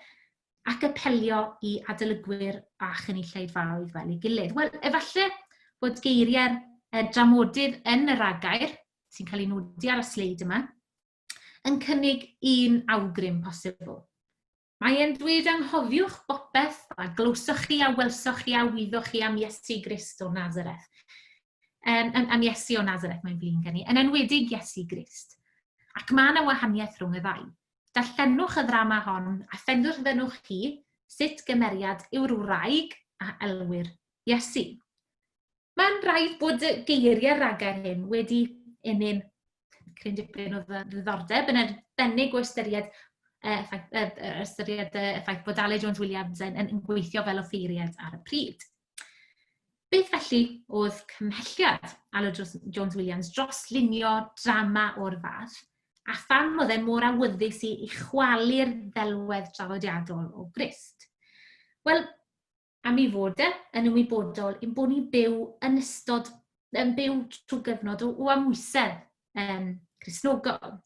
ac apelio i adolygwyr a chynulleidfaoedd fel ei gilydd? Wel, efallai bod geiriau'r dramodydd yn y ragair, sy'n cael ei nodi ar y sleid yma, yn cynnig un awgrym posibl. Mae e'n dweud anghofiwch bopeth a glywsoch chi a welsoch chi a wyddoch chi am Iesu Grist o Nazareth. Um, am, am Iesu o Nazareth, mae'n flin gen i. Yn enwedig Iesu Grist. Ac mae yna wahaniaeth rhwng y ddau. Darllenwch y ddrama hon a phenderfynwch chi sut gymeriad yw'r wraig a elwir Iesu. Mae'n rhaid bod y geiriau ragair hyn wedi ennyn cryn dipyn o ddiddordeb, yn arbennig o ystyried, ffaith, ystyried y ffaith bod Aled Jones Williams yn, yn, yn gweithio fel offeiriad ar y pryd. Beth felly oedd cymhelliad Aled Jones Williams dros lunio drama o'r fath, a pham oedd e mor awyddus i, i chwalu'r ddelwedd draddodiadol o Grist? Wel, am ei fod e yn ymwybodol ein bod ni'n byw yn ystod, yn byw trwy gyfnod o, o amwysedd um, Cristnogol.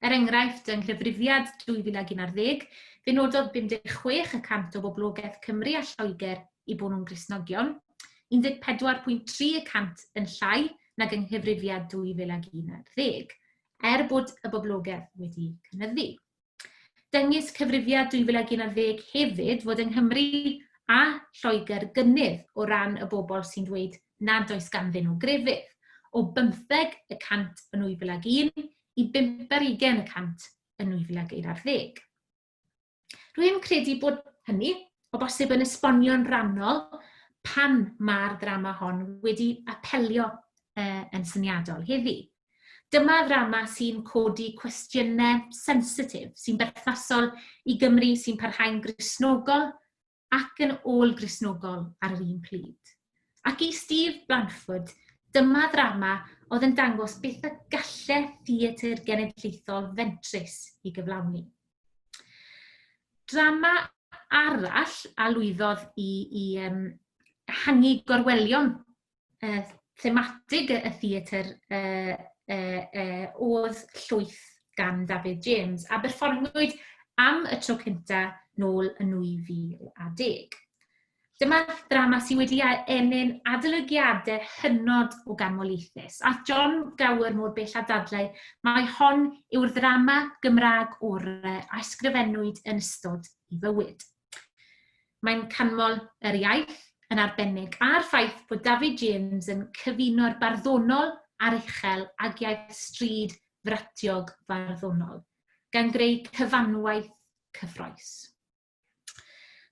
Er enghraifft, yng Nghyfrifiad 2011, fe nododd 56 y cant o boblogaeth Cymru a Lloegr i bod nhw'n Gristnogion, 14.3 y cant yn llai nag yng Nghyfrifiad 2011. er bod y boblogaeth wedi cynyddu. Dengys cyfrifiad 2011 hefyd fod yng Nghymru a Lloegr gynnydd o ran y bobl sy'n dweud nad oes ganddyn nhw grefydd, o 15 y cant yn 2001 i 5 ar ugain y cant yn 2011. Rwy'n credu bod hynny, o bosib yn esbonio'n rannol pam mae'r ddrama hon wedi apelio uh, yn syniadol heddi. Dyma ddrama sy'n codi cwestiynau sensitif, sy'n berthnasol i Gymru sy'n parhau'n Gristnogol ac yn ôl-Gristnogol ar yr un pryd. Ac i Steve Blandford, dyma ddrama oedd yn dangos beth y galle theatr genedlaethol fentrus i gyflawni. Drama arall a lwyddodd i, i um, ehangu gorwelion thematig y theatr oedd Llwyth gan Dafydd James, a berfformiwyd am y tro cyntaf nôl yn 2010. Dyma ddrama sydd wedi ennyn adolygiadau hynod o ganmoliaethus. Aeth Jon Gower mor bell â dadlau mai hon yw'r ddrama Gymraeg orau a ysgrifennwyd yn ystod ei fywyd. Mae'n canmol yr iaith yn arbennig a'r ffaith bod David James yn cyfuno'r barddonol a'r uchel ag iaith stryd fratiog farddonol, gan greu cyfanwaith cyffroes.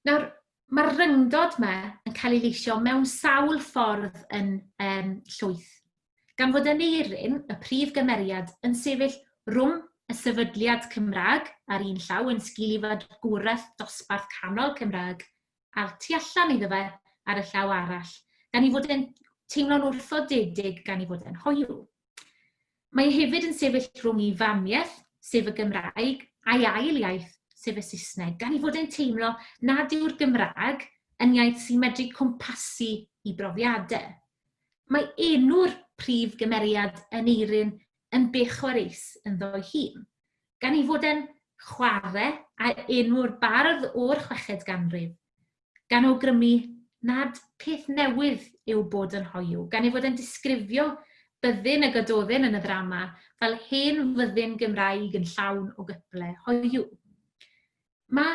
Nawr, mae'r rhyngdod yma yn cael ei leisio mewn sawl ffordd yn um, llwyth. Gan fod Aneirin, y prif gymeriad, yn sefyll rhwng y sefydliad Cymraeg ar un llaw yn sgil i fagwraeth dosbarth canol Cymraeg a'r tu allan iddo fe ar y llaw arall, gan ei fod e'n teimlo'n wrthodedig gan ei fod e'n hoyw. Mae e hefyd yn sefyll rhwng ei famiaith, sef y Gymraeg, a'i ail iaith, sef y Saesneg, gan ei fod e'n teimlo nad yw'r Gymraeg yn iaith sy'n medru cwmpasu ei brofiadau. Mae enw'r prif gymeriad Aneirin yn bech chwareus ynddo'i hun, gan ei fod e'n chwarae â enw'r bardd o'r chweched ganrif, gan awgrymu nad peth newydd yw bod yn hoyw, gan ei fod e'n disgrifio byddin y Gododdin yn y ddrama fel hen fyddin Gymraeg yn llawn o gyple hoyw. Mae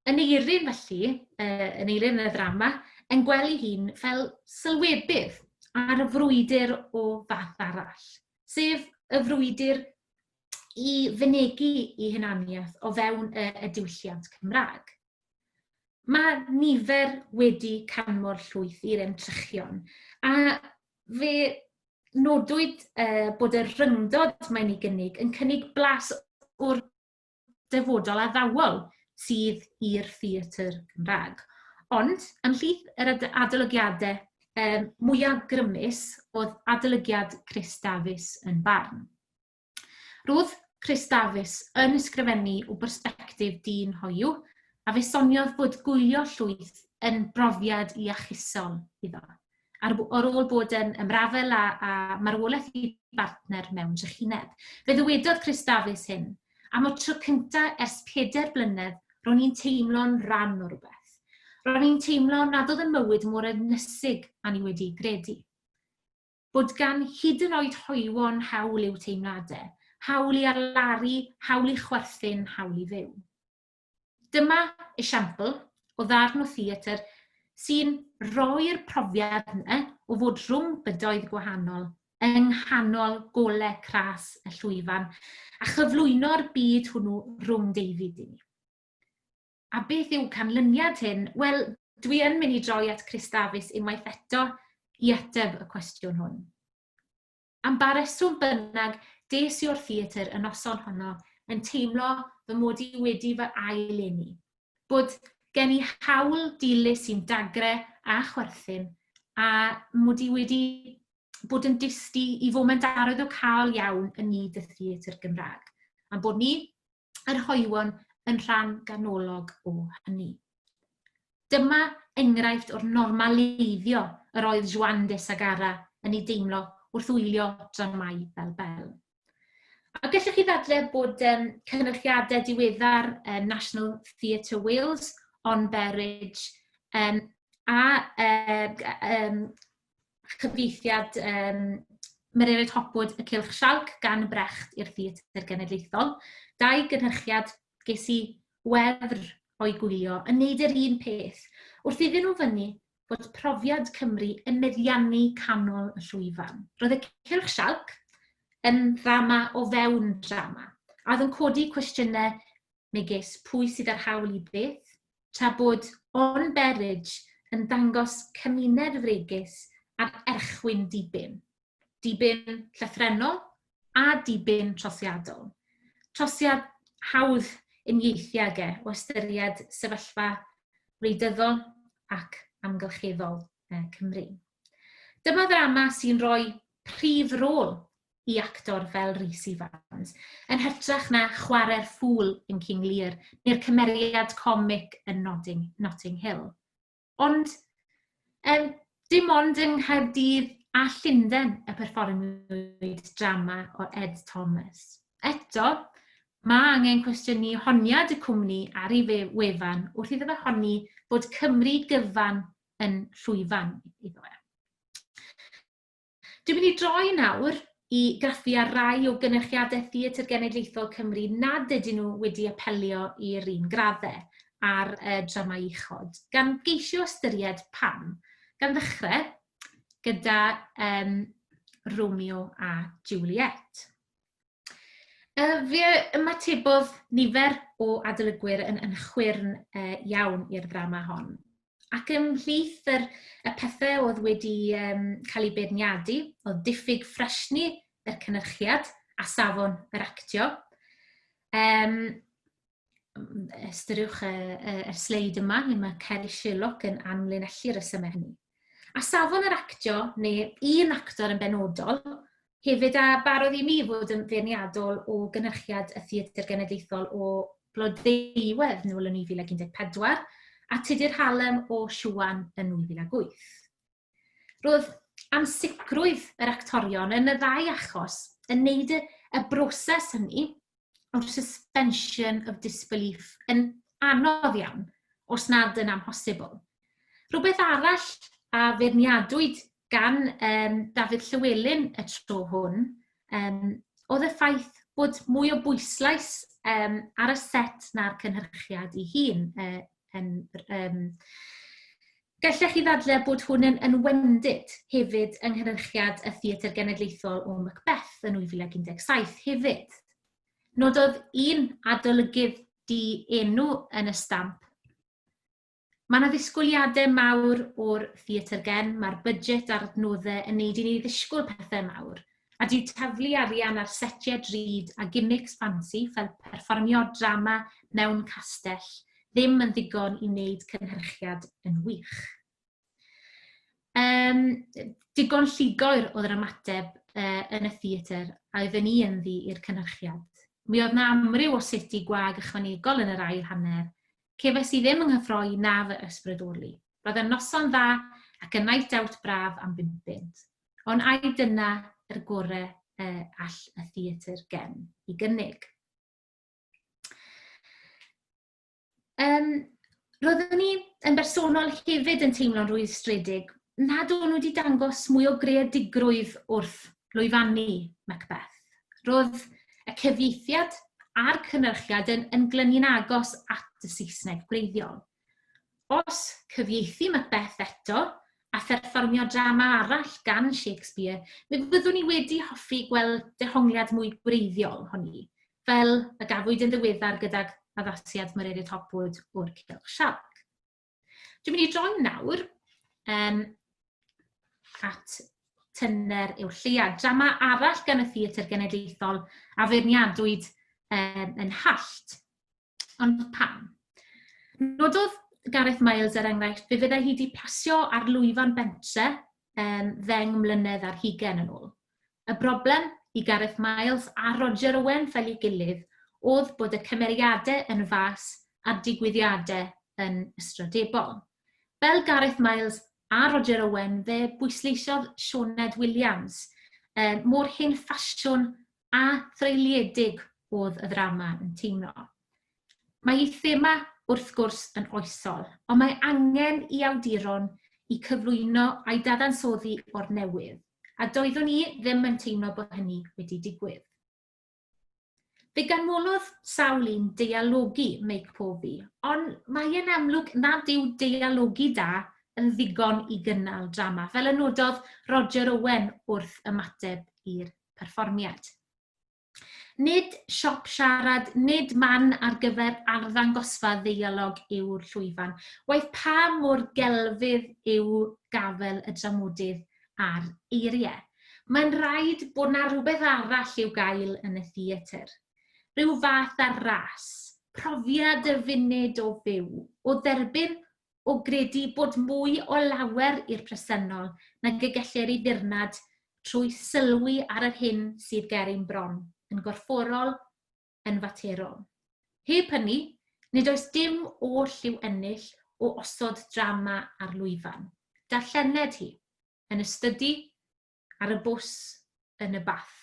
Aneirin felly, Aneirin yn y ddrama, yn gweld ei hun fel sylwebydd ar y frwydr o fath arall, sef y frwydr i fynegi ei hunaniaeth o fewn y, y diwylliant Cymraeg. Mae nifer wedi canmol llwyth i'r entrychion, a fe nodwyd bod y rhyngdod mae'n ei gynnig yn cynnig blas o'r dyfodol addawol sydd i'r theatr Gymraeg. Ond, ymhlith yr adolygiadau mwyaf grymus oedd adolygiad Chris Davies yn Barn. Roedd Chris Davies yn ysgrifennu o bersbectif dyn hoyw, a fe soniodd bod gwylio llwyth yn brofiad iachusol iddo, ar, ar ôl bod yn ymrafel â, â marwolaeth ei bartner mewn trychineb. Fe ddywedodd Chris Davies hyn, am y tro cyntaf ers pedair blynedd, ro'n i'n teimlo'n rhan o rywbeth. Ro'n i'n teimlo nad oedd y mywyd mor ynysig a ni wedi gredu. Bod gan hyd yn oed hoywon hawl i'w teimladau, hawl i alaru, hawl i chwerthin, hawl i fyw. Dyma esiampl o ddarn o theatr sy'n rhoi'r profiad yna o fod rhwng bydoedd gwahanol yng nghanol golau cras y llwyfan a chyflwyno'r byd hwnnw rhwng David i ni. A beth yw canlyniad hyn? Wel, dwi yn mynd i droi at Chris Davies unwaith eto i ateb y cwestiwn hwn. Am ba reswm bynnag, des i o'r theatr y noson honno yn teimlo fy mod i wedi fy ail-eni. Bod gen i hawl dilys i'n dagre a chwerthin, a mod i wedi bod yn dyst i, i foment arwyddocaol iawn yn nyd y theatr Gymraeg. A'n bod ni, yr hoywon, yn rhan ganolog o hynny. Dyma enghraifft o'r normaleiddio yr oedd Juan de Sagara yn ei deimlo wrth wylio dramâu fel Belle. A gallwch chi ddadle bod um, cynyrchiadau diweddar National Theatre Wales, On Berridge, um, a uh, um, chyfieithiad um, Mererid Hopwood Y Cylch Sialc gan Brecht i'r Theatr Genedlaethol, dau gynhyrchiad ges i wefr o'i gwylio yn neud yr un peth, wrth iddyn nhw fynnu bod profiad Cymru yn meddiannu canol y llwyfan. Roedd y Cylch Sialc yn ddrama o fewn drama, a oedd yn codi cwestiynau megis pwy sydd â'r hawl i beth, tra bod On Berridge yn dangos cymuned fregus ar erchwyn dibyn. Dibyn llythrennol a dibyn trosiadol. Trosiad hawdd uniaethu ag e o ystyried sefyllfa wleidyddol ac amgylcheddol Cymru. Dyma ddrama sy'n rhoi prif rôl i actor fel Rhys Ifans, yn hytrach na chwarae'r ffŵl yn King Lear neu'r cymeriad comic yn Notting, Notting Hill. Ond um, dim ond yng Nghaerdydd a Llundain y perfformiwyd drama o Ed Thomas. Eto, mae angen cwestiynu honiad y cwmni ar ei wefan wrth iddo fe honni bod Cymru gyfan yn llwyfan iddo fe. Dwi'n mynd i droi nawr i graffu ar rai o gynyrchiadau Theatr Genedlaethol Cymru nad ydyn nhw wedi apelio i'r un graddau ar y dramâu uchod, gan geisio ystyried pam, gan ddechrau gyda um, Romeo a Juliet. Fe ymatebodd nifer o adolygwyr yn yn chwyrn iawn i'r ddrama hon. Ac ymhlith yr, y pethau oedd wedi um, cael eu beirniadu oedd diffyg ffresni yr cynhyrchiad a safon yr actio. Um, ystyriwch y, y, y sleid yma, lle mae Kerry Sherlock yn amlinellu'r resymau hynny. A safon yr actio, neu un actor yn benodol, hefyd a barodd i mi fod yn feirniadol o gynhyrchiad y Theatr Genedlaethol o Blodeuwedd nôl yn 2014 a Tudur Hallam o Siwan yn 2008. Roedd ansicrwydd yr actorion yn y ddau achos yn neud y, y broses hynny o'r suspension of disbelief yn anodd iawn, os nad yn amhosibl. Rhywbeth arall a feirniadwyd gan um, Dafydd Llywelyn y tro hwn um, oedd y ffaith bod mwy o bwyslais um, ar y set na'r cynhyrchiad ei hun. Uh, yn, um, Gallech chi ddadlau bod hwn yn, yn wendid hefyd yng nghynhyrchiad y Theatr Genedlaethol o Macbeth yn 2017 hefyd. Nododd un adolygydd di enw yn y stamp. Mae yna ddisgwyliadau mawr o'r Theatr Gen, mae'r budget a'r adnoddau yn neud i ni ddisgwyl pethau mawr, a dyw taflu arian ar setiau drud a gimmicks ffansi fel perfformio drama mewn castell ddim yn ddigon i wneud cynhyrchiad yn wych. Um, digon llugoer oedd yr ymateb uh, yn y theatr a oedden ni ynddi i'r cynhyrchiad. Mi oedd na amryw o seti gwag ychwanegol yn yr ail hanner. Cefais i ddim yng nghyffroi na fy ysbrydoli. Roedd yn noson dda ac yn night out braf am bumpunt. Ond ai dyna yr gore uh, all y theatr gen i gynnig? Um, roeddwn i yn bersonol hefyd yn teimlo'n rwystredig nad o'n nhw wedi dangos mwy o greadigrwydd wrth lwyfannu Macbeth. Roedd y cyfieithiad a'r cynyrchiad yn, yn glynu'n agos at y Saesneg gwreiddiol. Os cyfieithu Macbeth eto, a pherfformio drama arall gan Shakespeare, mi fyddwn i wedi hoffi gweld dehongliad mwy gwreiddiol honni, fel y gafwyd yn ddiweddar gydag addasiad Mererid Hopwood o'r Cylch Sialc. Dwi'n mynd i droi nawr um, at Tyner yw'r Lleuad, drama arall gan y Theatr Genedlaethol a feirniadwyd um, yn hallt. Ond pam? Nododd Gareth Miles, er enghraifft, fe fyddai hi wedi pasio ar lwyfan bentre um, ddeng mlynedd ar hugain yn ôl. Y broblem i Gareth Miles a Roger Owen fel ei gilydd oedd bod y cymeriadau yn fas a'r digwyddiadau yn ystrydebol. Fel Gareth Miles a Roger Owen, fe bwysleisiodd Sioned Williams um, mor hen ffasiwn a threuliedig oedd y ddrama yn teimlo. Mae ei thema, wrth gwrs, yn oesol, ond mae angen i awduron i cyflwyno a'i dadansoddi o'r newydd. A doeddwn i ddim yn teimlo bod hynny wedi digwydd. Fe ganmolodd sawl un deialogi Meic Povey, ond mae e'n amlwg nad yw deialogi da yn ddigon i gynnal drama, fel y nododd Roger Owen wrth ymateb i'r perfformiad. Nid siop siarad, nid man ar gyfer arddangosfa ddeialog yw'r llwyfan, waeth pa mor gelfydd yw gafael y dramodydd ar eiriau. Mae'n rhaid bod 'na rywbeth arall i'w gael yn y theatr. Rhyw fath ar ras, profiad y funud o fyw, o dderbyn, o gredu bod mwy o lawer i'r presennol nag y gellir ei ddirnad trwy sylwi ar yr hyn sydd ger ein bron, yn gorfforol, yn faterol. Heb hynny, nid oes dim oll i'w ennill o osod drama ar lwyfan. Darllened hi, yn y stydi, ar y bws, yn y bath.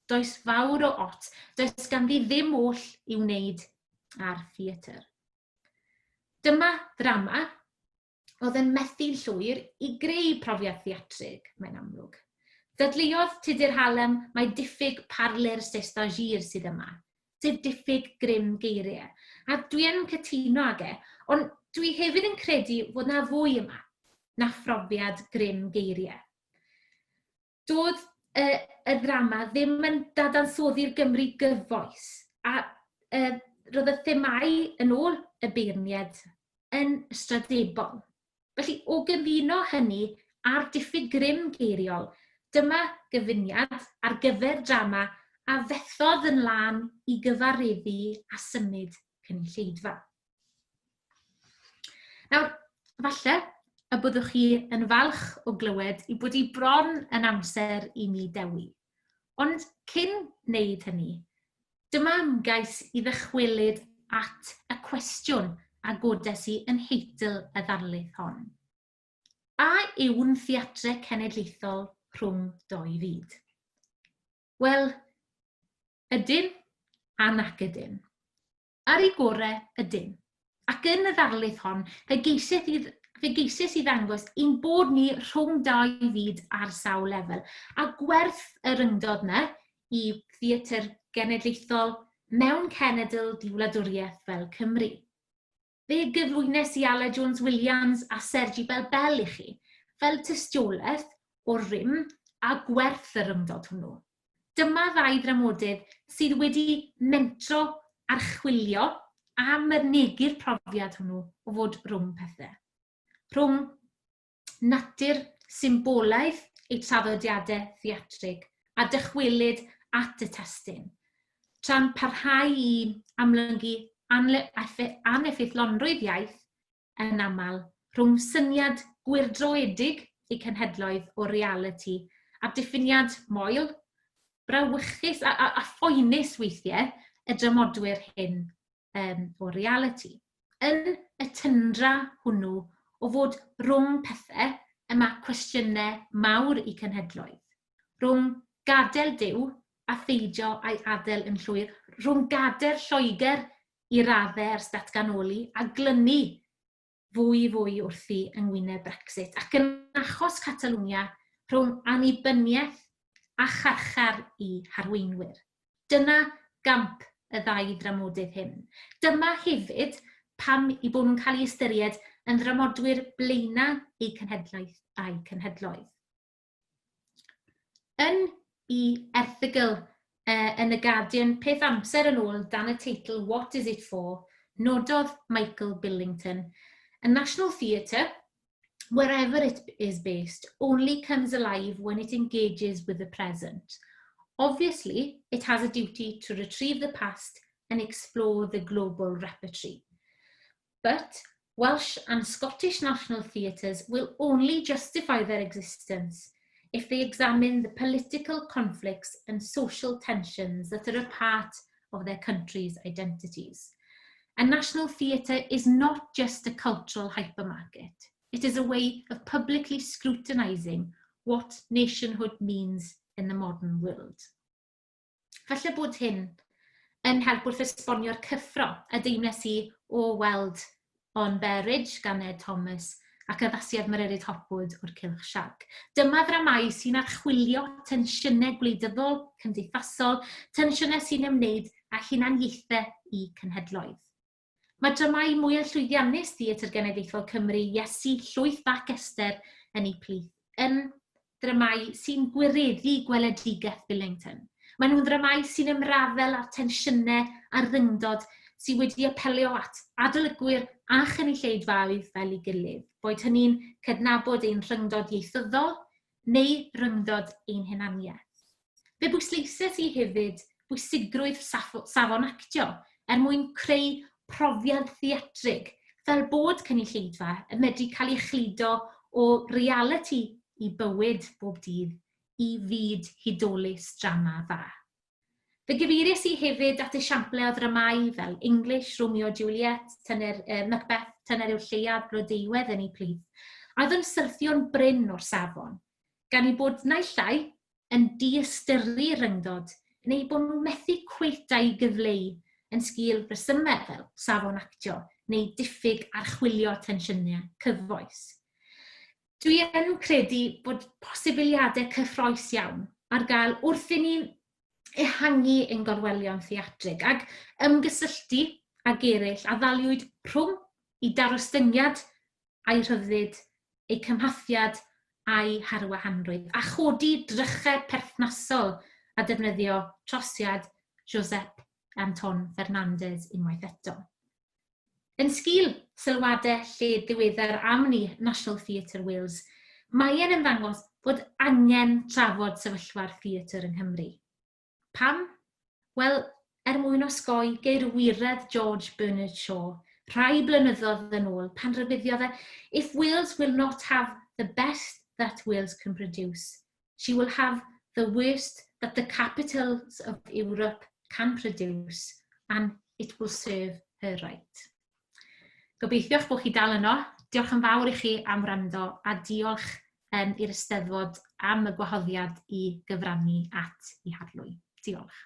Does fawr o ot, does ganddi ddim oll i'w wneud â'r theatr. Dyma ddrama oedd yn methu'n llwyr i greu profiad theatrig, mae'n amlwg. Dadleuodd Tudur Hallam mai diffyg parleur c'est-à-dire sydd yma, sef diffyg grym geiriau. A dwi yn cytuno ag e, ond dwi hefyd yn credu fod 'na fwy yma na phrofiad grym geiriau. Doedd y, y ddrama ddim yn dadansoddi'r Gymru gyfoes, a uh, roedd y themâu yn ôl y beirniad yn ystradebol. Felly, o gyfuno hynny a'r diffyg grym geiriol, dyma gyfuniad ar gyfer drama a fethodd yn lân i gyfareddu a symud cynulleidfa. Nawr, falle y byddwch chi yn falch o glywed i bod hi bron yn amser i mi dewi. Ond cyn wneud hynny, dyma ymgais i ddychwelyd at y cwestiwn a godes i yn nheitl y ddarlith hon. A yw'n theatrau cenedlaethol rhwng dou fyd? Wel, ydyn a nac ydyn. Ar ei gorau, ydyn. Ac yn y ddarlith hon, fe geisiais i, fe geisiais i ddangos ein bod ni rhwng dau fyd ar sawl lefel, a gwerth y rhyngdod 'na i theatr genedlaethol mewn cenedl di-wladwriaeth fel Cymru. Fe gyflwynes i Aled Jones Williams a Sergi Bel Bell i chi, fel tystiolaeth o rym a gwerth y rhyngdod hwnnw. Dyma ddau ddramodydd sydd wedi mentro archwilio a mynegi'r profiad hwnnw o fod rhwng pethau. Rhwng natur symbolaidd eu traddodiadau theatrig a dychwelyd at y testun, tra'n parhau i amlygu aneffeithlonrwydd iaith yn aml, rhwng syniad gwyrdroëdig eu cenhedloedd o realiti a diffiniad moel, brawychus a, a, a phoenus weithiau y dramodwyr hyn um, o realiti. Yn y tyndra hwnnw o fod rhwng pethau y mae cwestiynau mawr i cenhedloedd, rhwng gadael Duw a pheidio a'i adael yn llwyr, rhwng gadael Lloegr i raddau ers datganoli a glynu fwy fwy wrthi yng ngwyneb Brexit, ac yn achos Catalwnia, rhwng annibyniaeth a charchar i harweinwyr. Dyna gamp y ddau ddramodydd hyn. Dyma hefyd pam eu bod nhw'n cael eu hystyried yn ddramodwyr blaenau eu cenhedlaeth a'u cenhedloedd. Yn ei erthygl yn y Guardian peth amser yn ôl dan y teitl What is it for? nododd Michael Billington, A national theatre, wherever it is based, only comes alive when it engages with the present. Obviously, it has a duty to retrieve the past and explore the global repertory. But Welsh and Scottish national theatres will only justify their existence if they examine the political conflicts and social tensions that are a part of their country's identities. A national theatre is not just a cultural hypermarket. It is a way of publicly scrutinising what nationhood means in the modern world. Falle bod hyn yn help wrth esbonio'r cyffro a deimles i o weld On Bear Ridge gan Ed Thomas ac addasiad Mererid Hopwood o'r Cylch Sialc. Dyma ddramâu sy'n archwilio tensiynau gwleidyddol, cymdeithasol, tensiynau sy'n ymwneud â hunaniaethau i cenhedloedd. Mae dramâu mwyaf llwyddiannus Theatr Genedlaethol Cymru, Iesu, Llwyth ac Esther yn eu plith, yn ddramâu sy'n gwireddu gweledigaeth Billington. Maen nhw'n ddramâu sy'n ymrafael â'r tensiynau a'r rhyngdod sydd wedi apelio at adolygwyr a chynulleidfaoedd fel ei gilydd, boed hynny'n cydnabod ein rhyngdod ieithyddol neu ryngdod ein hunaniaeth. Fe bwysleises i hefyd bwysigrwydd safon actio er mwyn creu profiad theatrig, fel bod cynulleidfa yn medru cael ei chludo o realiti i bywyd bob dydd i fyd hudolus drama dda. Fe gyfeiries i hefyd at esiamplau o ddramâu fel English, Romeo a Juliet, Tyner, Macbeth, Tyner yw'r Lleuad, Blodeuwedd yn eu plith, a oedd yn syrthio'n brin o'r safon, gan eu bod naill ai yn diystyru rhyngddod neu bod nhw'n methu cweit â'i gyfleu yn sgil rhesymau fel safon actio neu diffyg archwilio tensiynau cyfoes. Dwi yn credu bod posibiliadau cyffroes iawn ar gael wrth i ni ehangu ein gorwelion theatrig ac ymgysylltu ag eraill a ddaliwyd rhwng i darostyngiad a'i rhyddid, eu cymhathiad a'u harwahanrwydd, a chodi drychau perthnasol a defnyddio trosiad Josep Anton Fernandez unwaith eto. Yn sgil sylwadau lled ddiweddar am ni National Theatre Wales, mae e'n ymddangos bod angen trafod sefyllfa'r theatr yng Nghymru. Pam? Wel, er mwyn osgoi geirwiredd George Bernard Shaw rhai blynyddoedd yn ôl pan rybuddiodd e If Wales will not have the best that Wales can produce, she will have the worst that the capitals of Europe can produce and it will serve her right. Gobeithio'ch bod chi dal yno. Diolch yn fawr i chi am wrando a diolch um, i'r Eisteddfod am y gwahoddiad i gyfrannu at i harlwy. Diolch.